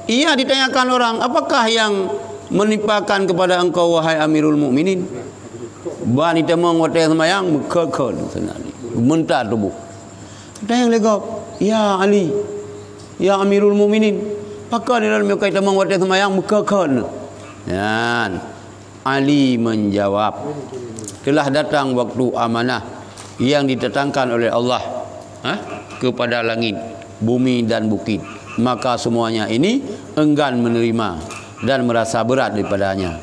ia ditanyakan orang, "Apakah yang menimpakan kepada engkau, wahai Amirul Mukminin?" Ban itamong watée seumayang, meukeukon Saidina Ali. Meuntar tuboh. Tanyong lé gob, "Ya Ali, ya Amirul Mukminin, pakon nyoe ka itamong watée seumayang meukeukon?" Nyan. Ali menjawab, "Telah datang waktu amanah yang didatangkan oleh Allah, ha, kepada langit, bumi dan bukit. Maka semuanya ini enggan menerima dan merasa berat daripadanya.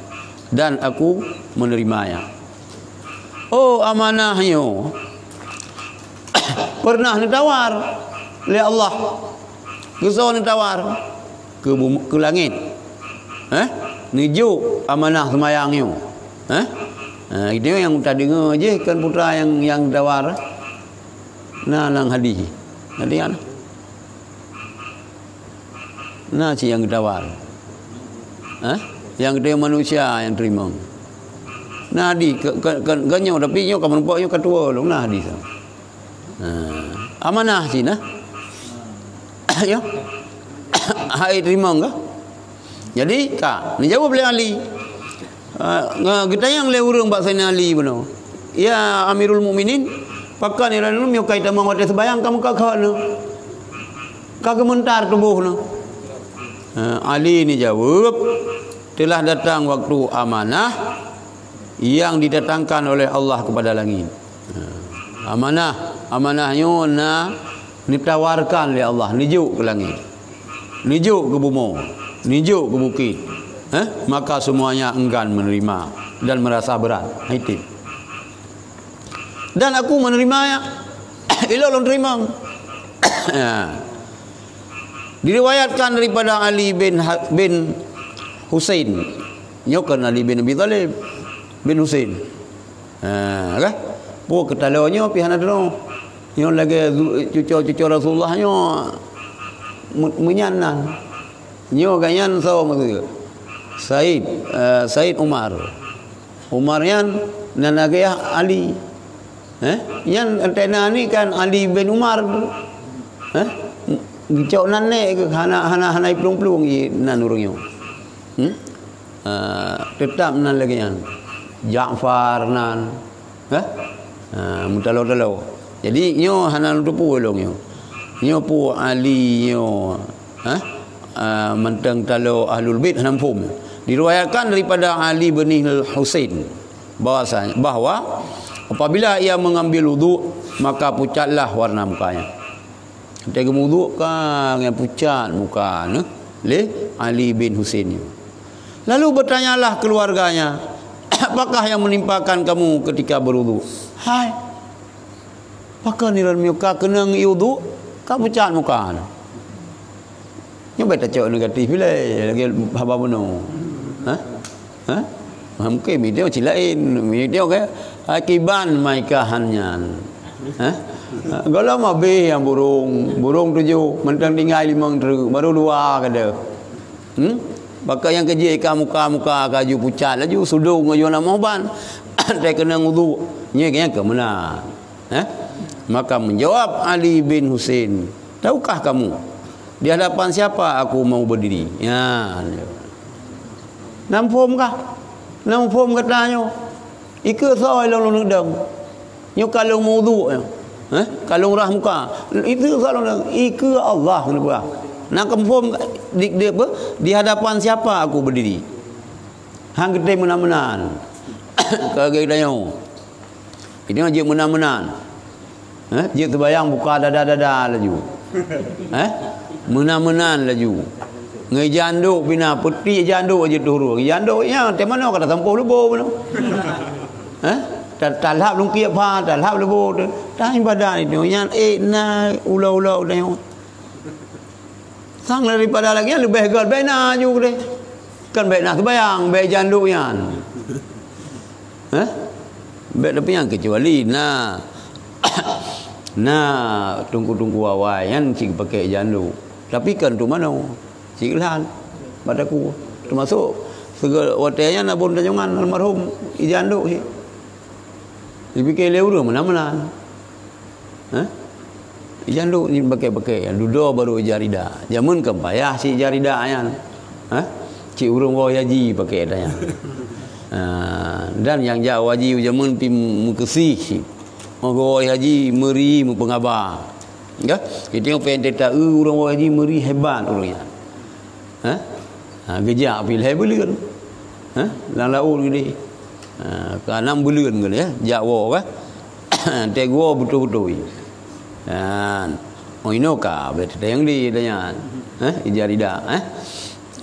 Dan aku menerimanya." Oh, amanah nyoe pernah neutawar lé Allah. Geusoe neutawar keu bum-, keu langét. Eh? Neujok amanah seumayang nyoe. Eh? Ha, itu nyang tadeungoe jih kan putra nyang, nyang tawar. Na lam hadis. Hadis nyan. Na cit nyang geutawar. Eh? Nyang geutawar manusia nyang teurimong. Na hadis, ke, ke, ke, ke nyoe, tapi nyoe ka meurumpok nyoe ka tuwoe lom, na hadis. Ha. Amanah cit na. Ya. Hai teurimong ka? Jadi, ka, neujaweueb lé Ali. Ah, nge-, geutanyong lé ureuëng bak Saidina Ali bunoe, "Ya Amirul Mukminin, pakon nyoe lôn miyueb ka itamong watée seumayang ka meukeukon nyoe? Ka geumeuntar tuboh nyoe?" Ah, Ali neujaweueb, "Telah datang waktu amanah yang didatangkan oleh Allah kepada langit." Ah, amanah, amanah nyoe na neutawarkan lé Allah, neujok keu langét. Neujok keu bumoe, neujok keu bukét, eh, maka semuanya enggan menerima dan merasa berat. Hai tem. Dan aku menerimanya, ilôn lôn teurimong. Ya. Diriwayatkan daripada Ali bin Ha-, bin Husain. Nyoe kan Ali bin Abi Thalib bin Husain. Ha, kan? Peue keutaloe nyoe pih hana droe. Nyoe lagèe zu-, cuco-cuco Rasulullah nyoe me-, meunyan nan. Nyoe gobnyan soe maksud? Said, eh, Said Umar. Umar nyan nan lagèe Ali. Eh? Nyan antara ni kan Ali bin Umar. Eh? Geucok nan nèk keuh hana, hana, hana iplueng-plueng ié nan ureueng nyoe. Hmm? Ah, teutap nan lagèe nyan. Ja'far nan. Eh? Ah, meutaloe-taloe. Jadi nyoe hana lôn teupeu lôn nyoe. Nyoe peue Ali nyoe. Eh? Ah, mantong taloe Ahlul Bait hana muphom. Diriwayatkan daripada Ali bin Husain bahwasanya, bahwa apabila ia mengambil wudhu, maka pucatlah warna mukanya. Watèe geumudhu ka nyan pucat muka neuh lé Ali bin Husain nyoe. Lalu bertanyalah keluarganya, "Apakah yang menimpakan kamu ketika berwudhu?" "Hai, pakon nirôn meunyoe ka keunong ié wudhu, ka pucat muka neuh?" Nyoe bèk tacok negatif ilèe, lagèe haba bunoe. Hah? Hah? Ha, mungken meunyoe cit laén, meunyoe ka akiban mai ka han nyan. Hah? Ha, gohlom abéh nyang burông, burông tujoh, mantong tinggai limong treuk, baru dua ka deuh. Hmm? Baka nyang keujeuet ka muka-muka ka ju pucat laju, sudong laju hana meuuban. Teukeunong wudhu, nyoe nyang keu meunan. Eh? Maka menjawab Ali bin Husain, "Tahukah kamu di hadapan siapa aku mau berdiri?" Ya. Na muphom kah? Na muphom gata nyoe? Ikeue soe lôn lôn neudong? Nyoe ka lôn meuwudhu nyoe. Eh? Ka lôn rhah muka. Ikeue soe lôn neudong? Ikeue Allah keuneuk peugah. Na ka muphom di, di, apa? Di hadapan siapa aku berdiri? Han geutem meunan-meunan. Ka lagèe tanyoe. Ini jeuet meunan-meunan. Eh, jeuet seubayang buka dada-dada laju. Eh? Meunan-meunan laju. Ngon ija andok pih na, peutik ija andok jeuet teuh uroe. Ija andok nyan, teuma nyoe ka tasampôh leubo bunoe. Eh? Ta-, talhab lungkiek pha, talhab leubo teuh. Tan ibadat itu. Nyan, eh, na ulo-ulo tanyoe. Sang daripada lagèe nyan leubeh göt bèk na ju keudeh. Kan bèk na seubayang, bèk ija andok nyan. Hah? Bèk, tapi nyang keucuali na, na teungku-teungku awai nyan cit geupakè ija andok. Tapi kan tu manoe, cit lhan, bak takue. Teumasok sigoe watèe nyan Abon Tanjongan almarhum ija andok cit. Dipike lé ureueng meunan-meunan. Hah? Ija andok ni pakè-pakè, dudoe baru ija rida. Jameun kan payah cit ija rida nyan. Hah? Cit ureueng woe haji pakè ija nyan. Ah, dan nyang jak haji jameun pih meukeusih cit. Meuwoe haji meuri meupeungaba. Ya, itu nyang peunteng taeu ureueng woe haji meuri hebat ureueng nyan. Hah? Ha, geujak pih lhèe buleuen. Hah? Lam laôt geudeh. Ha, ka nam buleuen geudeh, jak woe, kan? Teugoe beutôi-beutôi. Kan? Oh, inoe ka, bèk teuntèe nyang di, dah nyan. Hah? Ija rida, eh?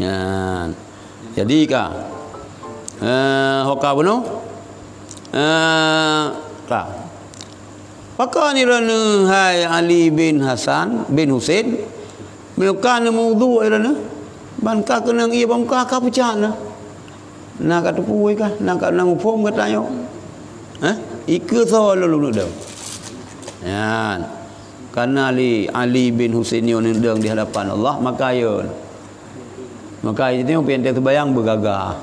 Nyan. Jadi ka. Eh, ho ka bunoe? Eh, ka. Pakon droeneuh, hai Ali bin Hasan bin Husain, meunyoe ka neumeuwudhu droeneuh, ban ka keunong ié bak muka ka pucat na. Na ka teupeu ka, na ka na muphom gata nyoe. Hah? Ikeue soe lôn lôn neudong? Nyan. Karena Ali, Ali bin Husain nyoe neudong di hadapan Allah, maka yo. Maka itu pih teubayang beugagah.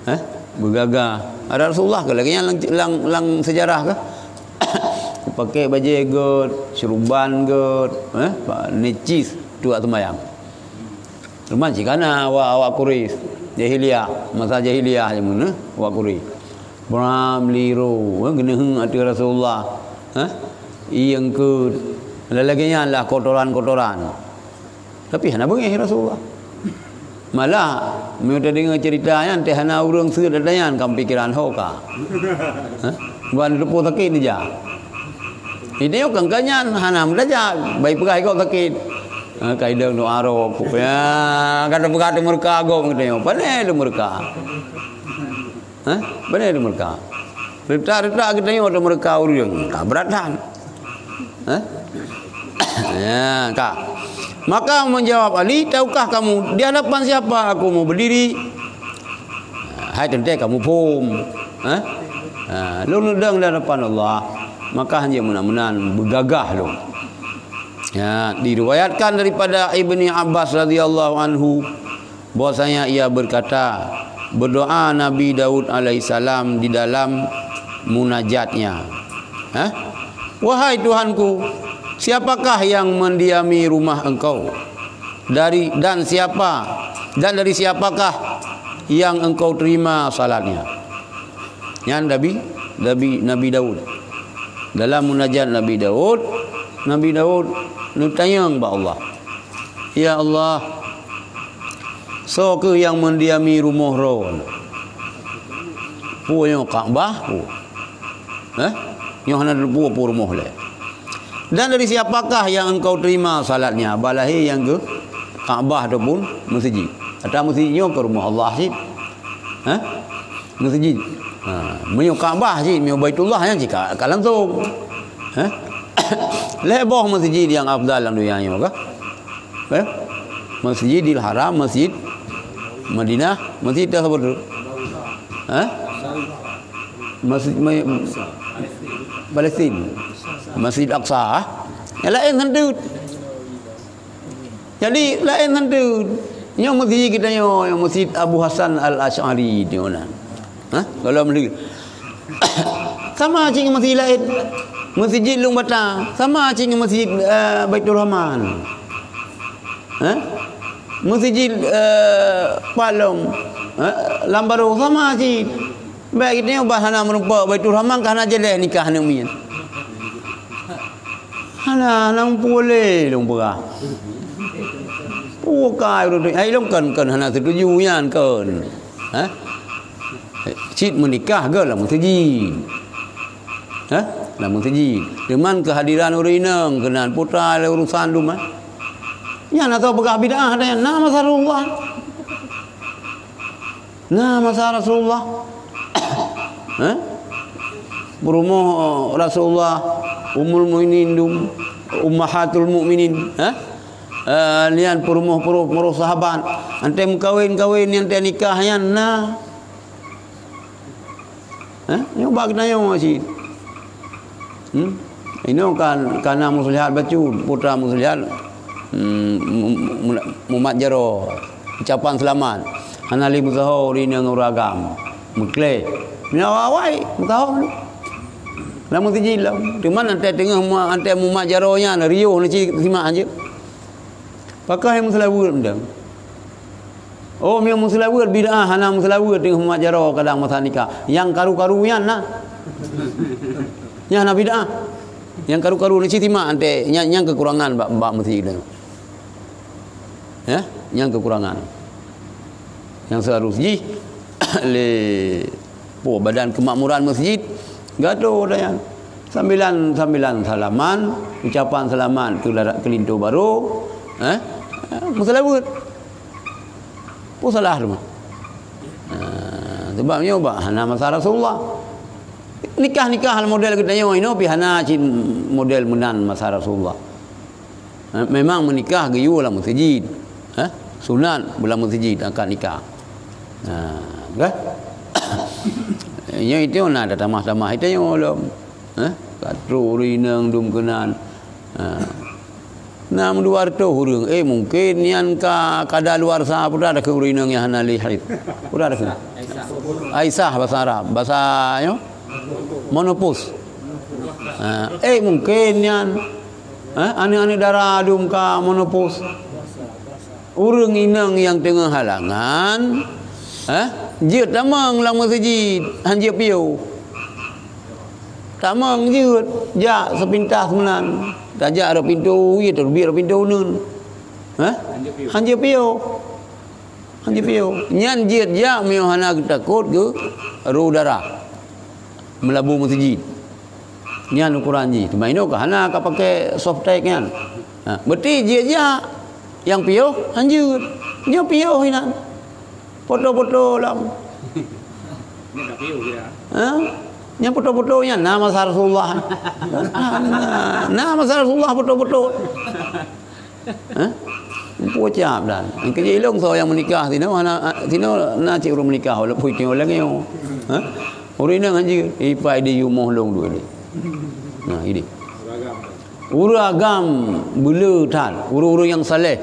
Eh? Beugagah. Ada Rasulullah ke lagèe nyan lam, lam, lam sejarah ke? Pakè bajèe göt, syeuruban göt, eh? Necis tuak seumayang. Teuma cit ka na awak, awak Quraisy jahiliyah, masa jahiliyah jameun, eh? Awak Quraisy. Bram liro, eh? Geuneuheueng ateueh Rasulullah. Eh? Ieng keut. Lagèe nyan lah kotoran-kotoran. Tapi hana beungèh Rasulullah. Malah, meunyoe tadeungoe ceurita nyan, teuh hana ureueng seuet ata nyan ka pikiran ho ka. Hah? Ban teupeu sakét nija. Itu kan ka nyan, hana meutajak, bai peugah iko sakét. Ha, ka idong doa roh, ya, ka tapeugah teumeureuka gob geutanyoe. Pane teumeureuka? Hah? Pane teumeureuka? Reutak-reutak geutanyoe teumeureuka ureueng. Ka brat that. Hah? Ya, ka. Maka menjawab Ali, "Tahukah kamu di hadapan siapa aku mau berdiri?" Hai teuntée kamu phom. Ha? Ha, lôn neudong di hadapan Allah, maka hana meunan-meunan beugagah lôn. Ya, diriwayatkan daripada Ibni Abbas radhiyallahu anhu, bahwasanya ia berkata, berdoa Nabi Daud alaihissalam di dalam munajatnya. Ha? "Wahai Tuhanku, siapakah yang mendiami rumah Engkau? Dari, dan siapa, dan dari siapakah yang Engkau terima salatnya?" Nyan Nabi, Nabi, Nabi Daud. Dalam munajat Nabi Daud, Nabi Daud neutanyong bak Allah, "Ya Allah, soe kheueh nyang mendiami rumoh droe? Peue nyoe, Ka'bah peue? Eh? Nyoe hana peue-peue rumoh lé. Dan dari siapakah yang Engkau terima salatnya?" Bah lahé nyang keu Ka'bah ataupun meuseujid. Ata meuseujid nyoe keu rumoh Allah cit. Eh? Meuseujid. Ha, meunyoe Ka'bah cit, meunyoe Baitullah nyan cit ka, ka langsung. Ha? Lhée boh meuseujid nyang afdal lam donya nyoe ka? Ka? Masjidil Haram, Masjid Madinah, Masjid apa tu? Ha? Masjid, ma-, Palestin. Masjid Aqsa. Nyang laén hana teut. Jadi, laén hana teut. Nyoe meuseujid geutanyoe, nyoe Meuseujid Abu Hasan Al-Asy'ari nyoe nan. Ha? Kalau meuseujid. Sama cit ngon meuseujid laén. Meuseujid Lueng Bata, sama cit ngon meuseujid, eh, Baiturrahman. Ha? Meuseujid, eh, Palong, eh, Lam Barô, sama cit. Bék geutanyoe bah hana meurumpok Baiturrahman ka hana jeulaih nikah aneuk miet. Hana, hana muphom lé lôn peugah. Peue ka ureuëng tu, hai lôn kon, kon hana setuju nyan kon. Ha? Cit meunikah geuh lam meuseujid. Ha? Lam meuseujid. Teuma keuhadiran ureuëng inong keunan putra lé urusan dum, ha? Nyan atau peugah bid'ah dan na masa Rasulullah. Na masa Rasulullah. Ha? Peurumoh Rasulullah, Ummul Mukminin dum, Ummahatul Mukminin, ha? Eh, nyan peurumoh-peurumoh sahabat. Antée meukawen-kawen, antée nikah nyan na. Ha? Nyoe bak geutanyoe cit. Hmm? Inoe kan, kana Muslihat bacut, putra Muslihat, hmm, mu-, mu-, mumat jaroe, ucapan seulamat. Hana lé meusaho ureuëng inong ureuëng agam. Meuklé. Meunyoe awai, meusaho. Lam meuseujid lom. Teuma antée teungoh mu-, antée mumat jaroe nyan, riôh na cit simak hanjeuet. Pakon hai meuseulaweuet mantong. Oh, meunyoe meuseulaweuet bid'ah, hana meuseulaweuet teungoh mumat jaroe kadang masa nikah. Nyang karu-karu nyan na. Nyan na bid'ah. Nyang karu-karu ni cit simak antée, nyan, nyan keukurangan bak, bak meuseujid tu. Ya, nyan keukurangan. Nyang seuharus jih lé Po, Badan Kemakmuran Masjid, gadoh dah nyan. Sambilan-sambilan salaman, ucapan selamat keu lara-, keu linto barô, eh, meuseulaweuet. Po salah teuma. Ha, sebab nyoe bak hana masa Rasulullah. Nikah-nikah model geutanyoe inoe pih hana cit model meunan masa Rasulullah. Ha, memang meunikah geuyue lam meuseujid. Ha? Sunat bak lam meuseujid akad nikah. Ha, kan? Nyoe itu na tatamah-tamah itu nyoe lom. Ha? Ka trok ureuëng inong dum keunan. Ha. Na meudua reutôh ureuëng. Eh, mungken nyan ka kada luar sa, peue dak keu ureuëng inong nyang hana lé haid. Peue dak keu? Aisah bahasa Arab. Bahasa nyoe? Menopause. Ha, eh, mungken nyan. Ha, aneuk-aneuk dara dum ka menopause. Ureuëng inong nyang teungoh halangan, ha, jeuet tamong lam meuseujid, han jeuet piôh. Tamong jeuet, jak seupintas meunan. Tajak rot pintoe wie, teubiet rot pintoe uneuen. Ha? Han jeuet piôh. Han jeuet piôh. Nyan jeuet jak meunyoe hana geutakot keu roh udara. Meulabu meuseujid. Nyan ukuran jih. Teuma inoe ka hana ka pakai softtek nyan. Ha, berarti jeuet jak. Nyang piôh, han jeuet. Nyoe piôh inan. Foto-foto lom. Nyan ka piôh dia. Ha? Nyang foto-foto nyan na masa Rasulullah. Na, na masa Rasulullah foto-foto. Ha? Pucap dan. Keujeuet ilong soe nyang meunikah sinoe, hana, sinoe na cit ureueng meunikah, walaupun itu lagèe nyoe. Ha? Ureueng inong hanjeuet, ipai di yumoh long duek ni. Nah, ini. Ureueng agam beuleu that, ureueng-ureueng nyang saleh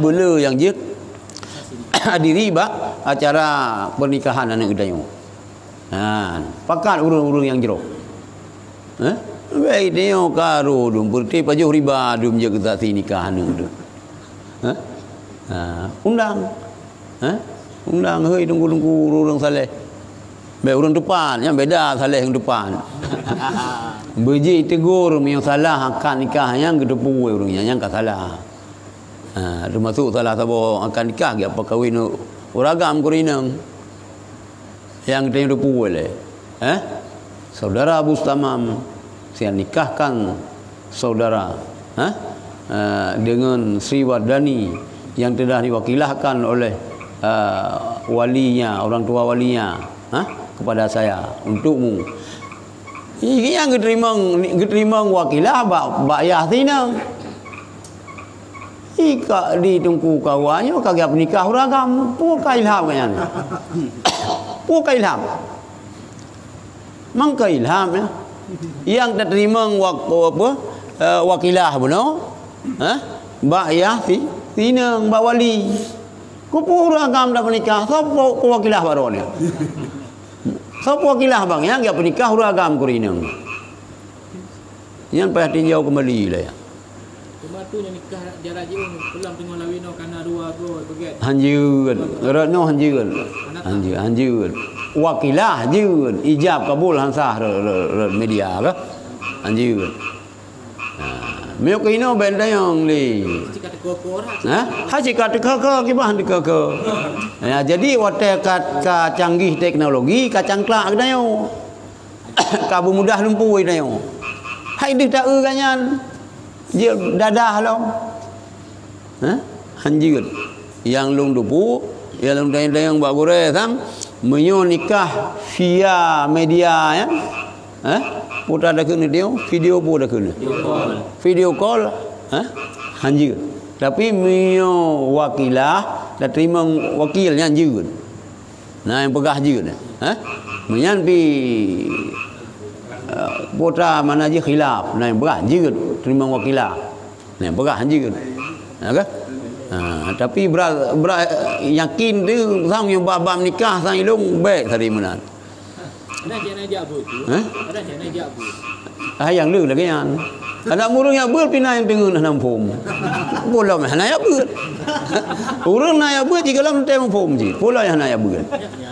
beuleu nyang jeuet hadiri bak acara pernikahan aneuk geutanyoe. Ha, pakat ureueng-ureueng nyang jroh. Eh? Baik nyoe karo dum, peureute pajoh riba dum jeuet keu saksi nikah aneuk tu. Eh? Ha, undang. Eh? Undang, hei teungku-teungku ureueng saleh. Bèk ureueng teupat, nyang beda saleh ngon teupat. Beujitegur meunyoe salah akad nikah nyang geuteupeue ureueng nyan, nyang ka salah. Ha, teumasuk salah saboh akad nikah geupeukawen ureueng agam keu ureueng inong. Nyang geutanyoe teupeue lé, eh? Saudara Abu Tamam, saya nikahkan saudara, eh? Eh, dengan Sri Wardani yang telah diwakilahkan oleh, eh, walinya, orang tua walinya, eh, kepada saya, untukmu. Ih, nyang geuteurimong, geuteurimong wakilah bak, bak yah sinong. Ih, ka di teungku kawa nyoe ka geupeunikah ureueng agam. Peue ka ilham nyan? Peue ka ilham? Mang ka ilham, ya. Nyang tateurimong wak-, apa, eh, wakilah bunoe, eh, bak yah si-, sinong, bak wali. Keupeue ureueng agam tapeunikah? Soe po-, po wakilah baroe nyoe? Soe po wakilah bang nyang geupeunikah ureueng agam keu ureueng inong? Nyan payah tinjau keumbali lé. Teuma tu nyang nikah jarak jiôh, pulang teungoh lawét nyoe kana dua goe beugét. Hanjeuet, rot nyoe hanjeuet. Hanjeuet, hanjeuet. Wakilah jeuet, ijab kabul han sah rot, rot, rot media kah? Hanjeuet. Ha, meunyoe keu inoe bèk tanyong lé. Cika teuka-ka dah. Ha? Ha, cika teuka-ka, kiban teuka-ka. Ya, jadi watèe ka, ka canggih teknologi, ka cangklak geutanyoe. Ka beumudah lumpui tanyoe. Hai deuh taeu gobnyan. Jeuet dadah lom. Ha? Hanjeuet. Nyang lôn teupeue, nyang lôn tanyong-tanyong bak gurèe sang, meunyoe nikah via media, ya. Ha? Putra dakeuneuk dia, video peue dakeuneuk? Video call. Video call, ha? Hanjeuet. Tapi meunyoe wakilah, tateurimong wakil nyan jeuet. Na nyang peugah jeuet, eh? Meunyan pi, eh, putra mana jih khilaf, na nyang peugah jeuet, teurimong wakilah. Na nyang peugah jeuet. Ya kan? Ha, tapi bra-, bra-, yakin tu, sang nyang bab-bab nikah, sang ilong, bèk tadi meunan. Ada cek na jak beuet tu. Eh? Ada cek na jak beuet. Ah, nyang le lagèe nyan. Adak ureueng jak beuet pih na nyang teungeut hana muphom. Peue lom hana jak beuet. Ureueng na jak beuet jih gohlom teuntèe muphom jih. Peue lom hana jak beuet.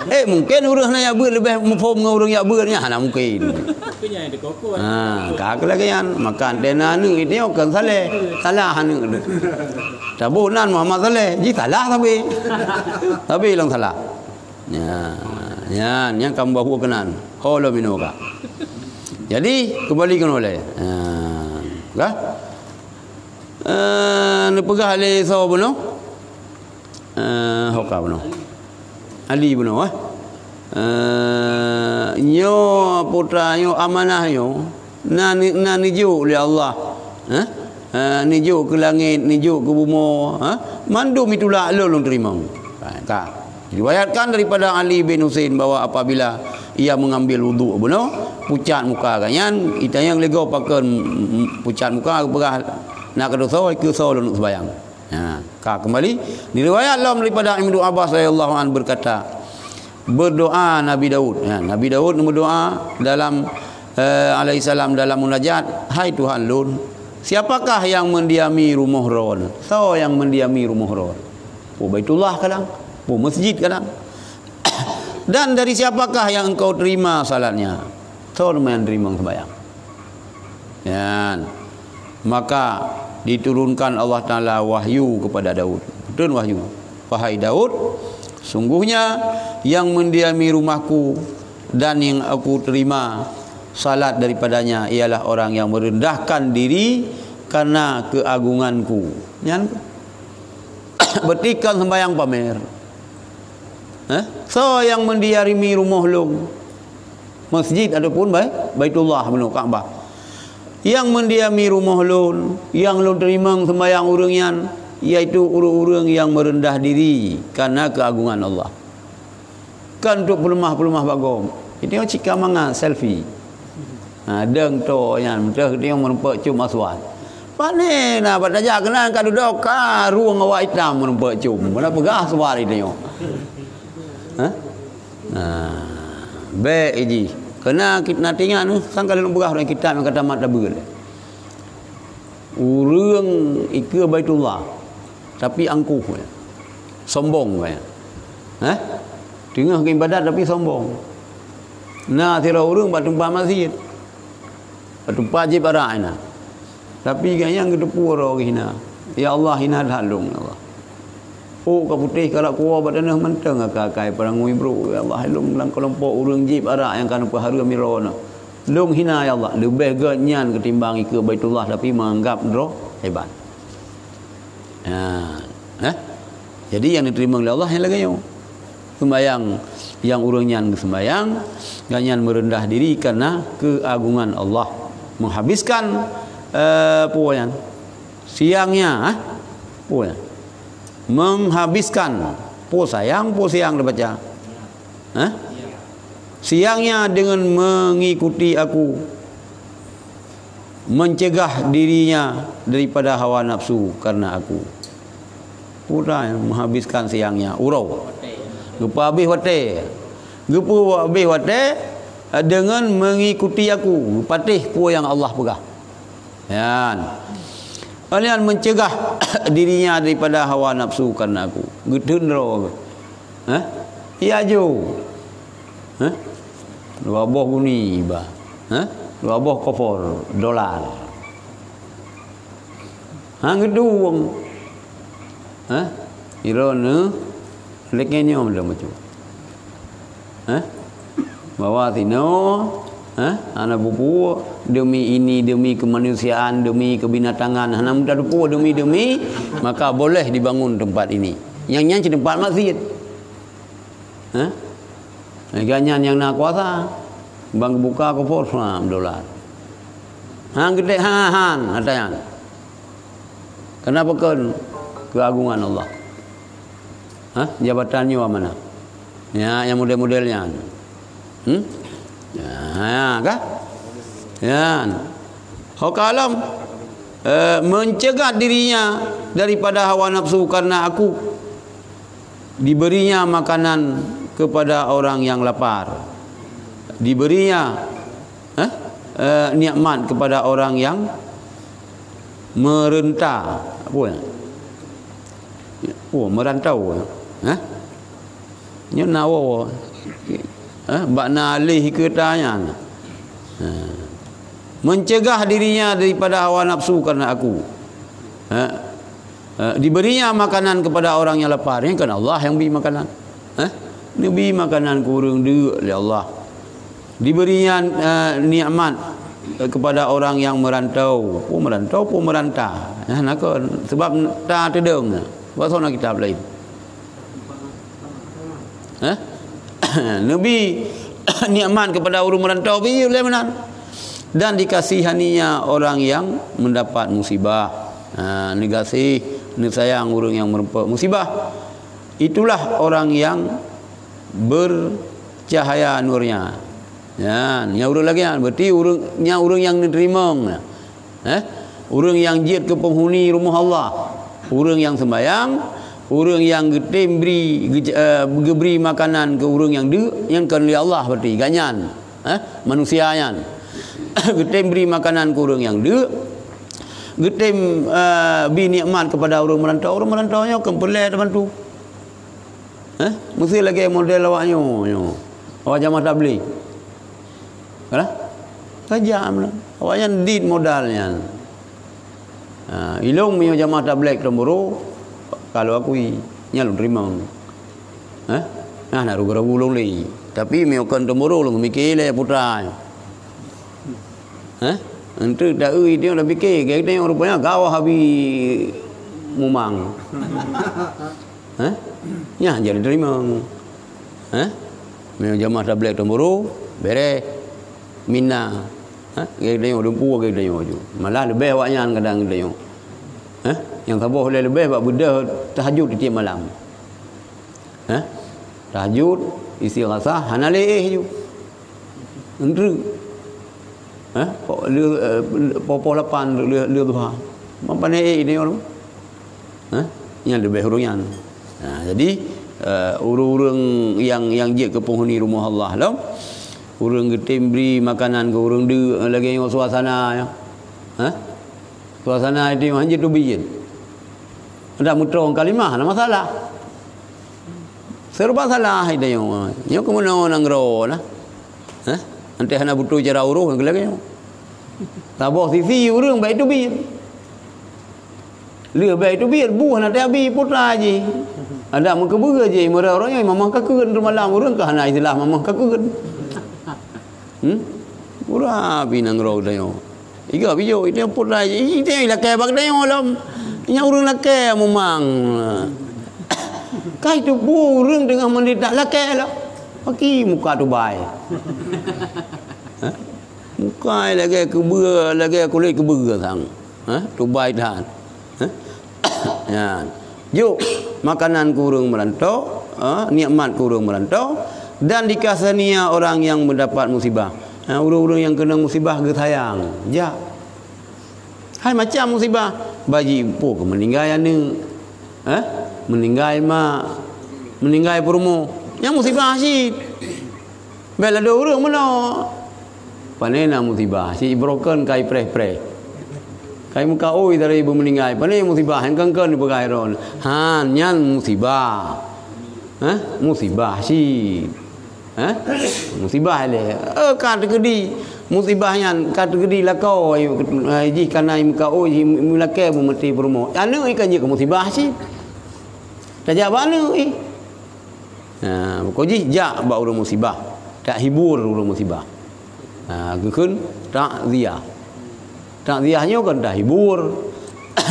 Eh, mungken ureueng hana jak beuet leubeh muphom ngon ureueng jak beuet nyan hana mungken. Ha, ka keuh lagèe nyan. Maka antena aneuk itu kon saleh. Salah aneuk tu. Saboh nan Muhammad Saleh, jih salah sabe. Sabe lom salah. Ya, ya, nyang ka meubahu keunan. Ho lom inoe ka. Jadi, keumbali keunoe lé. Ha, ka? Eh, neupeugah lé soe bunoe? Eh, ho ka bunoe? Ali bunoe, eh? Eh, nyoe putra nyoe amanah nyoe. Na ni-, na neujok lé Allah, eh? Eh, neujok keu langét, neujok keu bumoe, eh? Mandum itulak lôn, lôn teurimong. Ka, ka. Diriwayatkan daripada Ali bin Husain bahwa apabila ia mengambil wudhu bunoe, pucat muka gobnyan, itanyong lé gob pakon, mm, mm, pucat muka, geupeugah, "Na keu soe, keu soe lôn sembahyang." Ha, ka keumbali. Diriwayat lom daripada Ibnu Abbas radhiyallahu anhu berkata, berdoa Nabi Daud. Ya, Nabi Daud meudoa dalam, eh, alaihissalam dalam munajat, "Hai Tuhan lôn, siapakah yang mendiami rumoh droe?" Soe nyang mendiami rumoh droe? Peue Baitullah kadang, peue masjid kadang. Dan dari siapakah yang engkau terima salatnya? Soe nyang terima sembahyang? Yan. Maka diturunkan Allah Taala wahyu kepada Daud. Turun wahyu, "Wahai Daud, sungguhnya yang mendiami rumahku dan yang aku terima salat daripadanya ialah orang yang merendahkan diri karena keagunganku." Nyan. Berarti kon sembahyang pamer. Eh? Soe nyang mendiami rumoh lôn? Masjid ataupun Bai-, Baitullah bunoe, Ka'bah. Nyang mendiami rumoh lôn, nyang lôn teurimong seumbahyang ureuëng nyan, yaitu ureuëng-ureuëng nyang meureundah diri kareuna keuagungan Allah. Kon untuk peuleumah-peuleumah bak gob. Itu cika mangat selfie. Ha, deng to nyan, meuteuk dia meureumpok cum aswad. Pane na bak tajak keunan ka dudoe ka rueng awak itam meureumpok cum. Mana peugah aswad itu nyoe. Ha? Nah, bèk iji. Kena kita na tingat ni, sang kali lôn peugah dalam kitab nyang kata mat tabeul. Ureuëng ikeue Baitullah, tapi angkuh, ya. Sombong, ya. Hah? Teungoh geuibadat tapi sombong. Na sidroe ureuëng bak teumpat masjid. Bak teumpat jieb arak inan. Tapi gobnyan geuteupeue droe geuhina. Ya Allah, hina that lôn, ya Allah. Ôk ka putéh kalak kuwoe bak tanoh mantong akai-akai peurangui brôk. Ya Allah, lôn lam keulompok ureuëng jieb arak nyang ka neupeuhareuem droeneuh. Lôn hina, ya Allah, leubeh gét nyan ketimbang ikeue Baitullah tapi menganggap droe hebat. Ha, eh? Jadi nyang diterima oleh Allah nyang lagée nyoe. Sembayang nyang ureuëng nyan geusembayang, gobnyan meureundah diri kareuna keuagungan Allah. Menghabiskan, eh, peue nyan? Siangnya, eh? Peue nyan? Menghabiskan. Peue sayang, peue siang dibaca? Hah? Siangnya dengan mengikuti aku, mencegah dirinya daripada hawa nafsu karena aku. Udah menghabiskan siangnya, uroe. Geupeuhabéh watée. Geupeuhabéh watée dengan mengikuti aku, geupatéh peue nyang Allah peugah. Yan. Kalian mencegah dirinya daripada hawa nafsu karena aku. Geuteun droe. Hah? Iya jo. Hah? Dua boh guni iba. Hah? Dua boh kopor dolar. Ha, geudueng. Hah? Droeneuh lagée nyoe lom bacut. Hah? Bahwa sinoe, hah? Hana bubuek demi ini, demi kemanusiaan, demi kebinatangan. Hana mudah teupeue demi, demi, maka boleh dibangun tempat ini. Nyang nyan cit tempat masjid. Hah? Lagée nyan nyang na kuasa. Bang buka kopor, ha, dolar. Han geutek han, han, ata nyan. Kenapa kon keuagungan Allah? Hah? Jabatan nyoe mana? Ya, yang model-model nyan. Hmm? Ya, ya, kah? Ya. Ho ka lom, eh, mencegah dirinya daripada hawa nafsu karena aku. Diberinya makanan kepada orang yang lapar. Diberinya, eh, eh, nikmat kepada orang yang merenta. Apa ya? Oh, merantau. Hah? Nyoe na woe. Eh, bak na alih keu ta nyan. Ha. Mencegah dirinya daripada hawa nafsu karena aku. Ha. Ha. Diberinya makanan kepada orang yang lapar. Ini kan Allah yang beri makanan. Ha? Neubi makanan keu ureuëng deuk lé Allah. Diberinya, eh, nikmat, eh, kepada orang yang merantau. Peue merantau, peue meranta. Nah, na kon. Sebab ta teudong. Sebab soe na kitab laén. Eh? Neubi nikmat kepada ureuëng merantau, bi lé meunan. Dan dikasihaninya orang yang mendapat musibah. Ha, neugaséh, neusayang ureuëng nyang meureumpok musibah. Itulah orang yang bercahaya nurnya. Nyan, nyang ureuëng lagée nyan, berarti ureuëng, nyang ureuëng nyang neuteurimong. Eh? Ureuëng nyang jeuet keu penghuni rumoh Allah. Ureuëng nyang sembayang, ureuëng nyang geutem bri, geu-, eh, geubri makanan keu ureuëng nyang deuk, nyan kon lé Allah berarti, gobnyan. Eh? Manusia nyan. Geutem bri makanan keu ureuëng nyang deuk, geutem, eh, bi nikmat kepada ureuëng merantau. Ureuëng merantau nyoe kon peureulée tabantu. Eh? Meusti lagée model awak nyoe, nyoe. Awak jamaah tablig. Alah? Saja meunan. Awak nyan dit modal nyan. Ha, ilong meunyoe jamaah tablig Teumbouro, kalau akui, nyan lôn teurimong. Eh? Nah, na ragu-ragu lôn lé. Tapi meunyoe kon Teumbouro lôn mikir lé putra nyoe. Eh? Enteuk ta eu idéh lam pike, geutanyoe rupanya gawah abi mumang. Eh? Nyan jadi teurimong. Eh? Meunyoe jamaah tablig Teumbouro, bereh. Mina. Ha? Geutanyoe, lumpur geutanyoe ju. Malah leubeh awaknyan kadang geutanyoe. Ha? Nyang saboh lé leubeh bak beudôh tahajud tiep malam. Ha? Tahajud, istighasah, hana lé éh ju. Eunteuk. Ha? Po-, lheueh, eh, poh-poh lapan lheueh, lheueh duha. Mampan éh geutanyoe. Ha? Nyan leubeh ureuëng nyan. Ha, jadi, eh, ureuëng-ureuëng nyang, nyang jeuet keu peunghuni rumoh Allah lom, ureuëng geutem bri makanan keu ureuëng deuk lagée nyoe suasana nyoe. Ha? Suasana itu hanjeuet teubiet. Ndak meutrông kalimah, hana masalah. Serba salah itu nyoe. Nyoe keumeunyoe nanggroe lah. Ha? Entah hana beutôi cara uroh lagée nyoe. Saboh sisi ureuëng baik teubiet. Lheueh baik teubiet, buh na teuabi putra jih. Ada meukeubeuga jih, meurah ureuëng nyoe mamah kakeuen tu malam ureuëng ka hana istilah mamah kakeuen. Hmm? Murah pi nanggroe geutanyoe. Iga bijok, itu putra jih, itu lakée bak geutanyoe lom. Nyang ureuëng lakée mumang. Kai tu bu ureuëng teungoh menderita lakée lah. Paki muka tubai. Ha? Muka lagée keubeu, lagée kulét keubeu sang. Ha? Tubai that. Ha? Nyan. Juk makanan keu ureuëng meurantau, ha? Nikmat keu ureuëng meurantau, dan dikasihani orang yang mendapat musibah. Ha? Ureuëng-ureuëng nyang keunong musibah geusayang. Jak. Hai macam musibah, baji po keu meuninggai aneuëk, eh? Meuninggai mak, meuninggai peurumoh. Nyang musibah cit. Bèk lado ureuëng meunoe. Pane na musibah, si broken kai preh-preh. Kai muka oi dari ibu meuninggai, pane musibah nyang kengken dipeugah ron. Han nyan musibah. Eh? Musibah cit. Ha? Musibah lé. Eh, ka teukeudi. Musibah nyan ka teukeudi lakoe, eh, jih kana meukaôi, jih meulakée beumeute peurumoh. Aneuëk ikan jeuet keu musibah cit. Tajak bak aneuëk ih. Ha, pokok jih jak bak ureuëng musibah. Tak hibur ureuëng musibah. Ha, geukheun takziah. Takziah nyoe kan tahibur.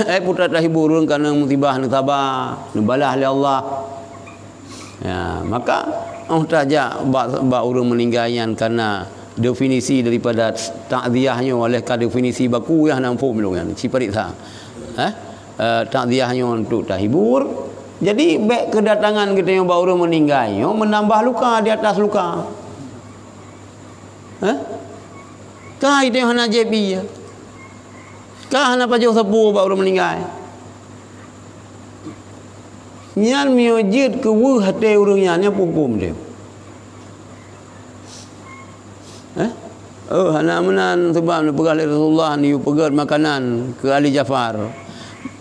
Eh, putra tahibur ureuëng kana musibah neusaba, neubalah lé Allah. Ya, maka, oh, tajak bak, bak ureuëng meuninggai nyan kana definisi daripada takziah nyoe oleh ka definisi baku nyang hana muphom lôn nyan, ci parit sa. Eh? Eh, takziah nyoe untuk tahibur. Jadi, bèk keudatangan geutanyoe bak ureuëng meuninggai nyoe meunambah luka di atas luka. Eh? Ka itu hana jieb ie. Ka hana pajoh sapeue bak ureuëng meuninggai. Nyan meunyoe jeuet keu weueh até ureuëng nyan, nyan peuhuköm teuh. Eh? Oh, hana meunan, sabab neupeugah lé Rasulullah, neuyue peugét makanan keu Ali Jafar.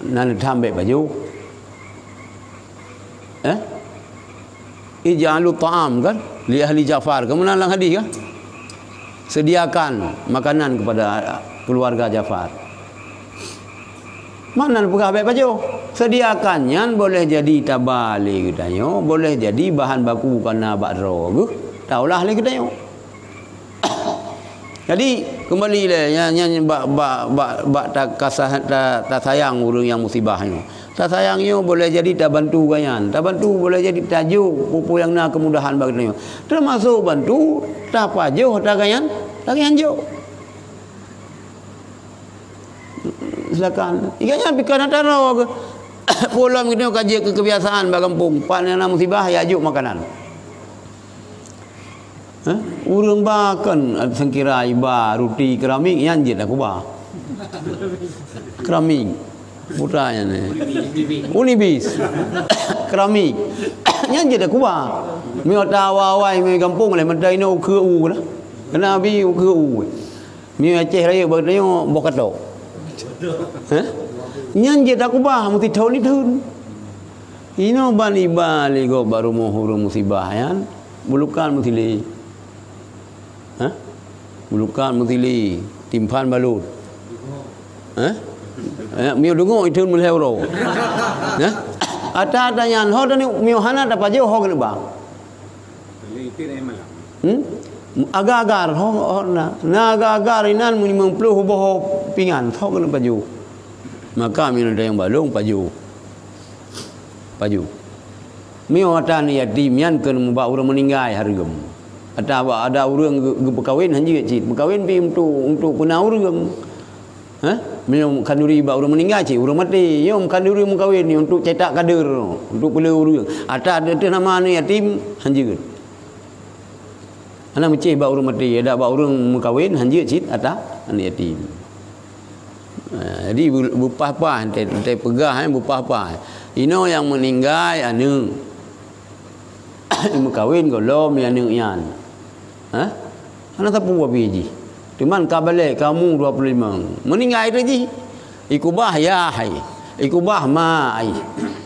Na neutham bèk pajoh. Eh? Ij'alu ta'am kan? Li ahli Jafar. Keumeunang lam hadis kan? Sediakan makanan kepada keluarga Jafar. Mana peugah bèk pajoh? Sediakan nyan boleh jadi taba lé geutanyoe, boleh jadi bahan baku kana bak droe geuh, taulah lé geutanyoe. Jadi, kembali lé, nyan, nyan bak, bak, bak, bak ta-, kasah-, ta-, tasayang ureuëng nyang musibah nyoe. Tasayang nyoe boleh jadi tabantu gobnyan. Tabantu boleh jadi tajok peue-peue nyang na keumudahan bak geutanyoe. Teumasok bantu tapajoh ata gobnyan, ata gobnyan jok. Silakan. Iga nyan pih kana taro ke. Peue lom geutanyoe ka jeuet keu kebiasaan bak gampông. Pat nyang na musibah, ya jok makanan. Hah? Ureuëng ba kon, sangkira iba ruti keramik, nyan jeuet aku ba. Keramik. Putra nyan, eh. Unibis. Keramik. Nyan jeuet aku ba. Meunyoe ta awai-awai, meunyoe gampông lé, meutai inoe ukheue u lah. Keunabi ukheue u. Meunyoe Aceh Rayeuk bak tanyoe boh katok. Hah? Nyan jeuet aku ba, meuti thon itheun. Inoe ban iba lé gob bak rumoh ureuëng musibah nyan, bulukan meusilee. Hah? Bulukan meusilee, timphan balot. Hah? Eh, meunyoe deungoe itheun meulhèe uroe. Hah? Ata-ata nyan, ho tani meunyoe hana tapajoh ho keuneuk ba. Hmm? Agar-agar, ho, ho na. Na agar-agar inan meunyoe limong ploh boh pingan, ho keuneuk pajoh. Maka meunyoe tayang balong pajoh. Pajoh. Meunyoe ata aneuk yatim nyan keuneuk bak ureuëng meuninggai hareuem. Atawa ada ureuëng ge-, geupeukawen hanjeuet cit. Meukawen pi untuk, untuk peuna ureuëng. Hah? Meunyoe khanduri bak ureuëng meuninggai cit, ureuëng maté. Nyoe khanduri meukawen ni untuk cetak kader, untuk peuleueh ureuëng. Ata teuh nama aneuk yatim hanjeuet. Hana meucéh bak ureuëng maté, ada bak ureuëng meukawen hanjeuet cit ata aneuk yatim. Ah, jadi beu-, beupah-pah, teupeugah, eh, beupah-pah. Inoe nyang meuninggai aneuk. Meukawen gohlom lé aneuk nyan. Hah? Hana sapeue abéh jih. Cuman ka balek, ka umu dua puluh lima. Meuninggai teuh jih. Ikubah yah ai. Ikubah ma ai.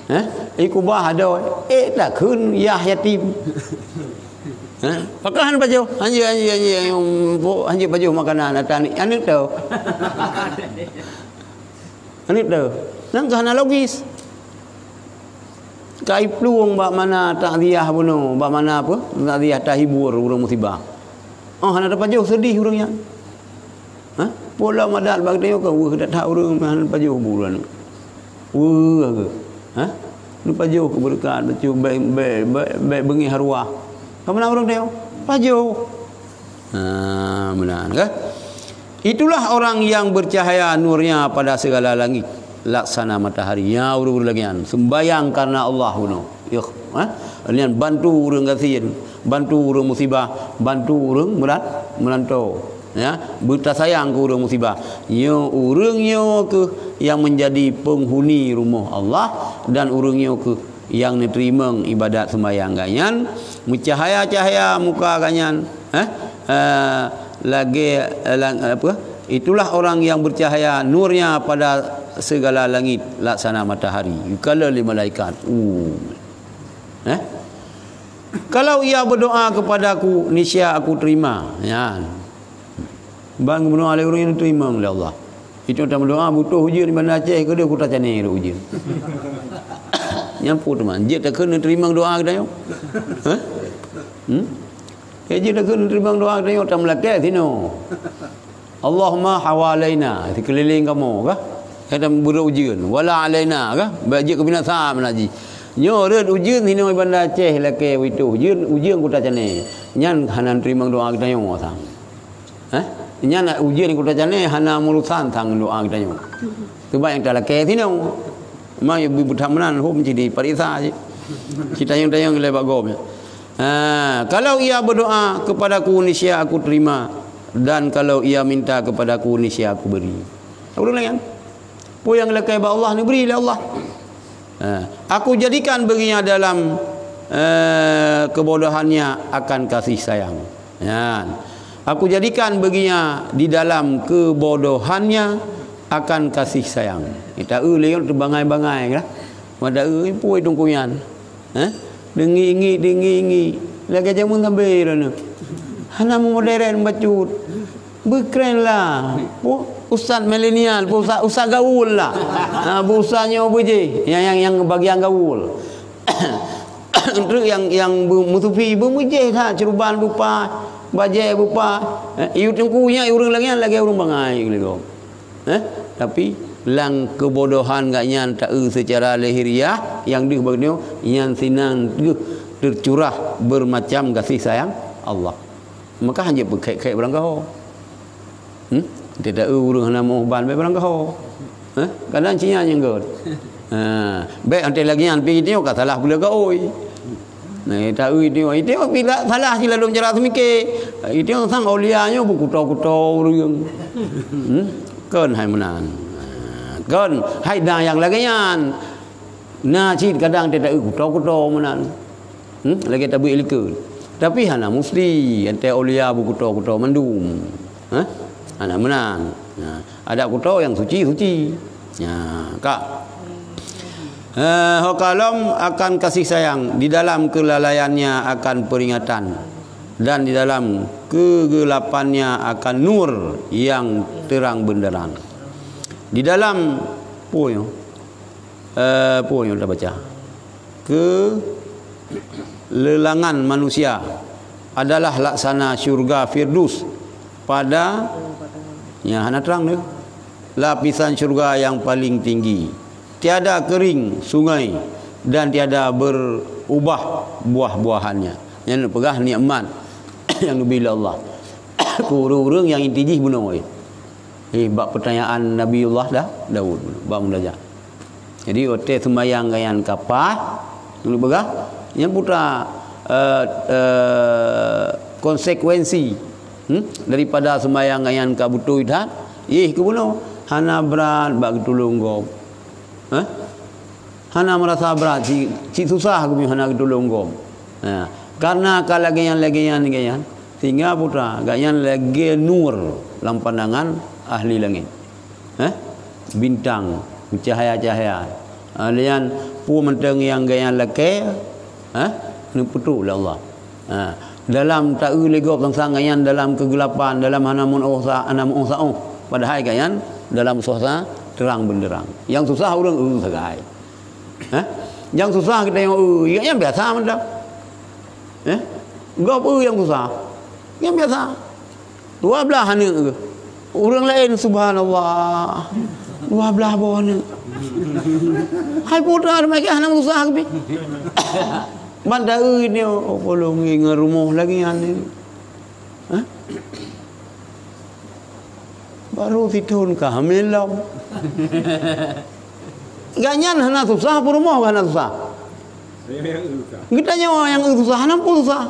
Hah? Ikubah adoe. Eh, takheun yah yatim. Hah? Pakon hana pajoh? Hanjeuet, hanjeuet, hanjeuet, hanjeuet, hanjeuet pajoh makanan ata aneuk, aneuk teuh. Aneuk teuh. Nyan ka hana logis. Ka iplueng bak mana takziah bunoe, bak mana apa? Takziah tahibur ureuëng musibah. Oh, hana tapajoh, seudeh ureuëng nyan. Ha? Pola madat bak geutanyoe ka weueh that-that ureuëng hana tapajoh bu ureuëng. Weueh ke? Ha? Neupajoh keu beureukat, bacut bèk, bèk, bèk, bèk beungéh arwah. Ka meunan ureuëng tanyoe? Pajoh. Ha, meunan kan? Itulah orang yang bercahaya nurnya pada segala langit, laksana matahari. Ya, ureuëng-ureuëng lagèe nyan, sembayang karena Allah bunoe. Yoh, ha? Nyan bantu ureuëng gasien, bantu ureuëng musibah, bantu ureuëng meuran-, meuranto. Ya, beutasayang keu ureuëng musibah. Nyoe ureuëng nyoe keuh yang menjadi penghuni rumoh Allah dan ureuëng nyoe keuh nyang neuteurimong ibadat seumayang gobnyan, meucahya-cahya muka gobnyan, eh, eh, lagèe, eh, lang-, apa? Itulah orang yang bercahaya nurnya pada segala langit laksana matahari. Yukalon lé malaikat. Uh. Eh? Kalau ia berdoa kepadaku, niscaya aku terima. Nyan. Ban geumeudoa lé ureuëng nyan teurimong lé Allah. Itu tameudoa butoh ujeuen di Banda Aceh keudeh kuta cane rot ujeuen. Nyan peue teuma, jeuet takheun neuteurimong doa geutanyoe? Hah? Hmm? Eh, jeuet takheun neuteurimong doa geutanyoe, tameulakèe sinoe. Allahumma hawalaina, sikeulileng kamoe kah? Kata beurot ujeuen, wala alaina kah? Bèk jeuet keu binasa meunan jih. Nyoe rot ujeuen sinoe Banda Aceh lakèe utoh ujeuen, ujeuen kuta cane. Nyan hana neuteurimong doa geutanyoe sang. Hah? Nyan ujeuen kuta cane hana meurusan sang doa geutanyoe. Sebab nyang talakèe sinoe. Ma beutameunan hom cit dipareksa cit. Citanyong-tanyong lé bak gob. Ha, kalau ia berdoa kepadaku, niscaya aku terima, dan kalau ia minta kepadaku, niscaya aku beri. Ureuëng laén. Peue nyang lakèe bak Allah, neubri lé Allah. Ha, aku jadikan baginya dalam, eh, kebodohannya akan kasih sayang. Nyan. Aku jadikan baginya di dalam kebodohannya akan kasih sayang. Kita eu lé teubangai-bangai lah. Mada eu pue tungku nyan. Eh? Deungi-ingi, deungi-ingi. Lagèe jameun sampai lana. Hana modern bacut. Beukren lah. Pu-, ustaz milenial, pu-, ustaz, ustaz gaul lah. Ha, bu ustaz nyoe beujih. Yang, yang, yang bagian gaul. Untuk yang, yang bu-, musufi, beumujih that, ceruban bupa, bajèe bupa. Eh, iyu tungku nyan, ureuëng lagèe nyan, lagèe ureuëng bangai, gitu. Eh, tapi lam kebodohan gobnyan taeu secara lahiriah nyang deuh bak nyoe, nyan sinan deuh tercurah bermacam kasih sayang Allah. Maka hana peukhèk-khèk barangkaho. Hmm? Teuta eu ureuëng hana meuoh ban bèk barangkaho. Eh? Kadang cia nyang göt. Ha, bèk anté lagèe nyan pi nyoe ka salah pula gaoi. Nah, taeu itu, itu bila salah sila lom cara seumiké. Itu sang aulia nyoe beukuto-kuto ureuëng. Hmm? Kon hai meunan. Kon hai dang nyang lagèe nyan. Na cit kadang teuta eu kuto-kuto meunan. Hmm? Lagèe tabeuet likot. Tapi hana musti anté aulia beukuto-kuto mandum. Hah? Hana meunan. Nah, ada kuto nyang suci, suci. Nah, ka. Eh, ho kalom akan kasih sayang, di dalam kelalaiannya akan peringatan, dan di dalam kegelapannya akan nur yang terang benderang. Di dalam, oh, ya. Eh, peue nyang tabaca? Keulelangan manusia adalah laksana syurga Firdaus pada, nya hana trang deh, lapisan syurga yang paling tinggi. Tiada kering sungai dan tiada berubah buah-buahannya. Nyan peugah nikmat. nyang neubi lé Allah keu ureuëng-ureuëng nyang inti jih bunoe. Eh, bak peutanyaan Nabiullah Da-, Daud, bak meunajat. Jadi, watée seumayang gobnyan ka paih, ngon peugah, nyan putra, eh, eh, konsekuensi, hmm, daripada seumayang gobnyan ka beutôi that, yeh keubunoe, hana brat bak geutulông gob. Hah? Hana meurasa brat, cit, cit susah geubi hana geutulông gob. Ha, karena ka lagée nyan, lagée nyan, lagée nyan, sehingga putra gobnyan lagée nur lam pandangan ahli langét. Eh? Bintang, cahya-cahya. Ah, lé nyan peue mantong nyang gobnyan lakée, eh? Neupeutrok lé Allah. Ha, dalam taeu lé gob sang-sang gobnyan dalam keugelapan, dalam hana meu'oh sa-, hana meu'oh saôh. Padahai gobnyan dalam suasana terang benderang. Nyang susah ureuëng eu sagai. Eh? Nyang susah kita nyang eu, nyang biasa mantong. Eh? Gob eu nyang susah. Nyang biasa. Dua blaih aneuk. Ureuëng laén, subhanallah, dua blaih boh aneuk. Hai putra, meunan hana susah keubi. Ban taeu ni, oh, polong ngon rumoh lagée nyan. Hah? Baru sithon ka hamil lom. Gobnyan hana susah, peurumoh hana susah. Geutanyoe nyang eu susah, hana peue susah.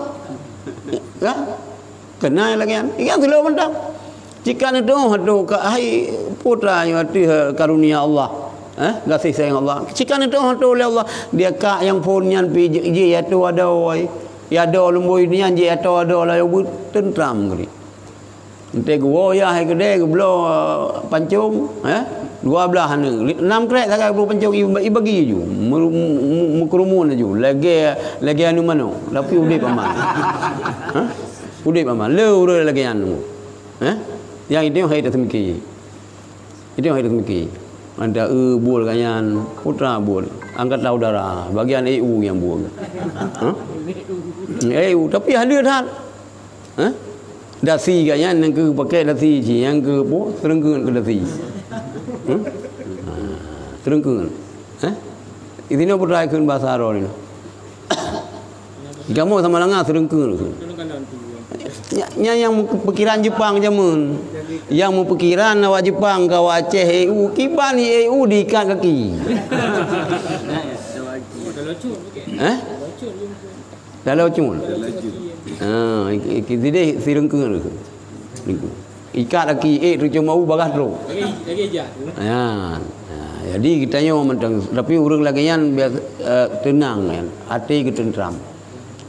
Ya? Keunan lagée nyan. Nyang tulông mantong. Cit ka neutuoh ateueh ka, hai putra nyoe ateueh karunia Allah. Eh, gaséh sayang Allah. Cit ka neutuoh ateueh lé Allah. Dia kak nyang phon nyan pi ji-, ji ateueh adoe. Ya adoe lumboi nyan ji ateueh adoe lalu beuteutram geuh. Enté geuwoe yah hai keudée geubloe, eh, pancong, eh? Dua blaih aneuk. Li-, nam krek sagai geubloe pancong, i, ibagi laju. Meu-, mu-, mu-, meukeureumun laju. Lagée, lagée aneuk manok. Tapi udeb aman. Hah? Udeb aman. Le ureuëng lagée nyan. Eh? Nyang itu hai taseumiké. Itu hai taseumiké. Ada eu buet gobnyan, putra buet. Angkatan udara. Bagian A U nyang buet. Hah? A U. Tapi ada that. Hah? Dasi gobnyan nyang keu pakai dasi cit, nyang keu peue? Seurengkeuen keu dasi. Hah? Ha, seurengkeuen. Hah? Di sinoe peue kheun bahasa Arab ni? Kamoe sama langa seurengkeuen. Nya, nya nyang meupikiran Jepang jameun. Nyang meupikiran awak Jepang ka awak Aceh A U, kiban A U diikat kaki. Eh? Dalam cun. Ha, ik-, ik-, sideh sirengkeun. Ikat aki, eh, tu cuma u bagah trok. Lagi, lagi ejak. Ya. Ha, jadi geutanyoe mantong, tapi ureuëng lagée nyan biasa, eh, teunang kan. Até geuteunteram.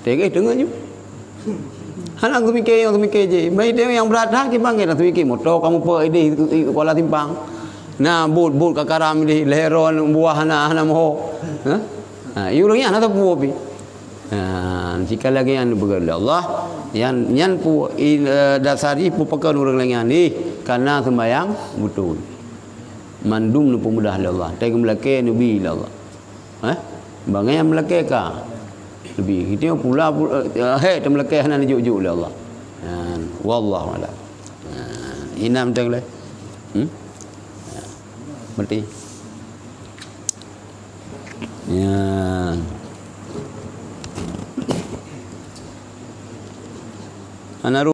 Tegeh teungoh ju. Hana seumiké nyang seumiké je. Mai teuh nyang brat that kiban gét seumiké moto kamoe peuet ideh kuala simpang. Na bot-bot ka karam ideh leheron buah hana, hana moho. Ha? Ha, i ureuëng nyan hana sapeue pi. Ha, sikali lagée nyan dipeugah lé Allah, nyan, nyan pu-, in, eh, dasar jih peue pakon ureuëng lagée nyan dih, kana seumayang beutôi. Mandum neupeumudah lé Allah, tai geumeulakée neubi lé Allah. Eh? Bangai meulakée ka. Neubi, kita pula, pula, eh, hek teumeulakée hana neujok-jok lé Allah. Ha, wallahu a'lam. Ha, inam teng le. Hmm? Ha, berarti. Ya. Ana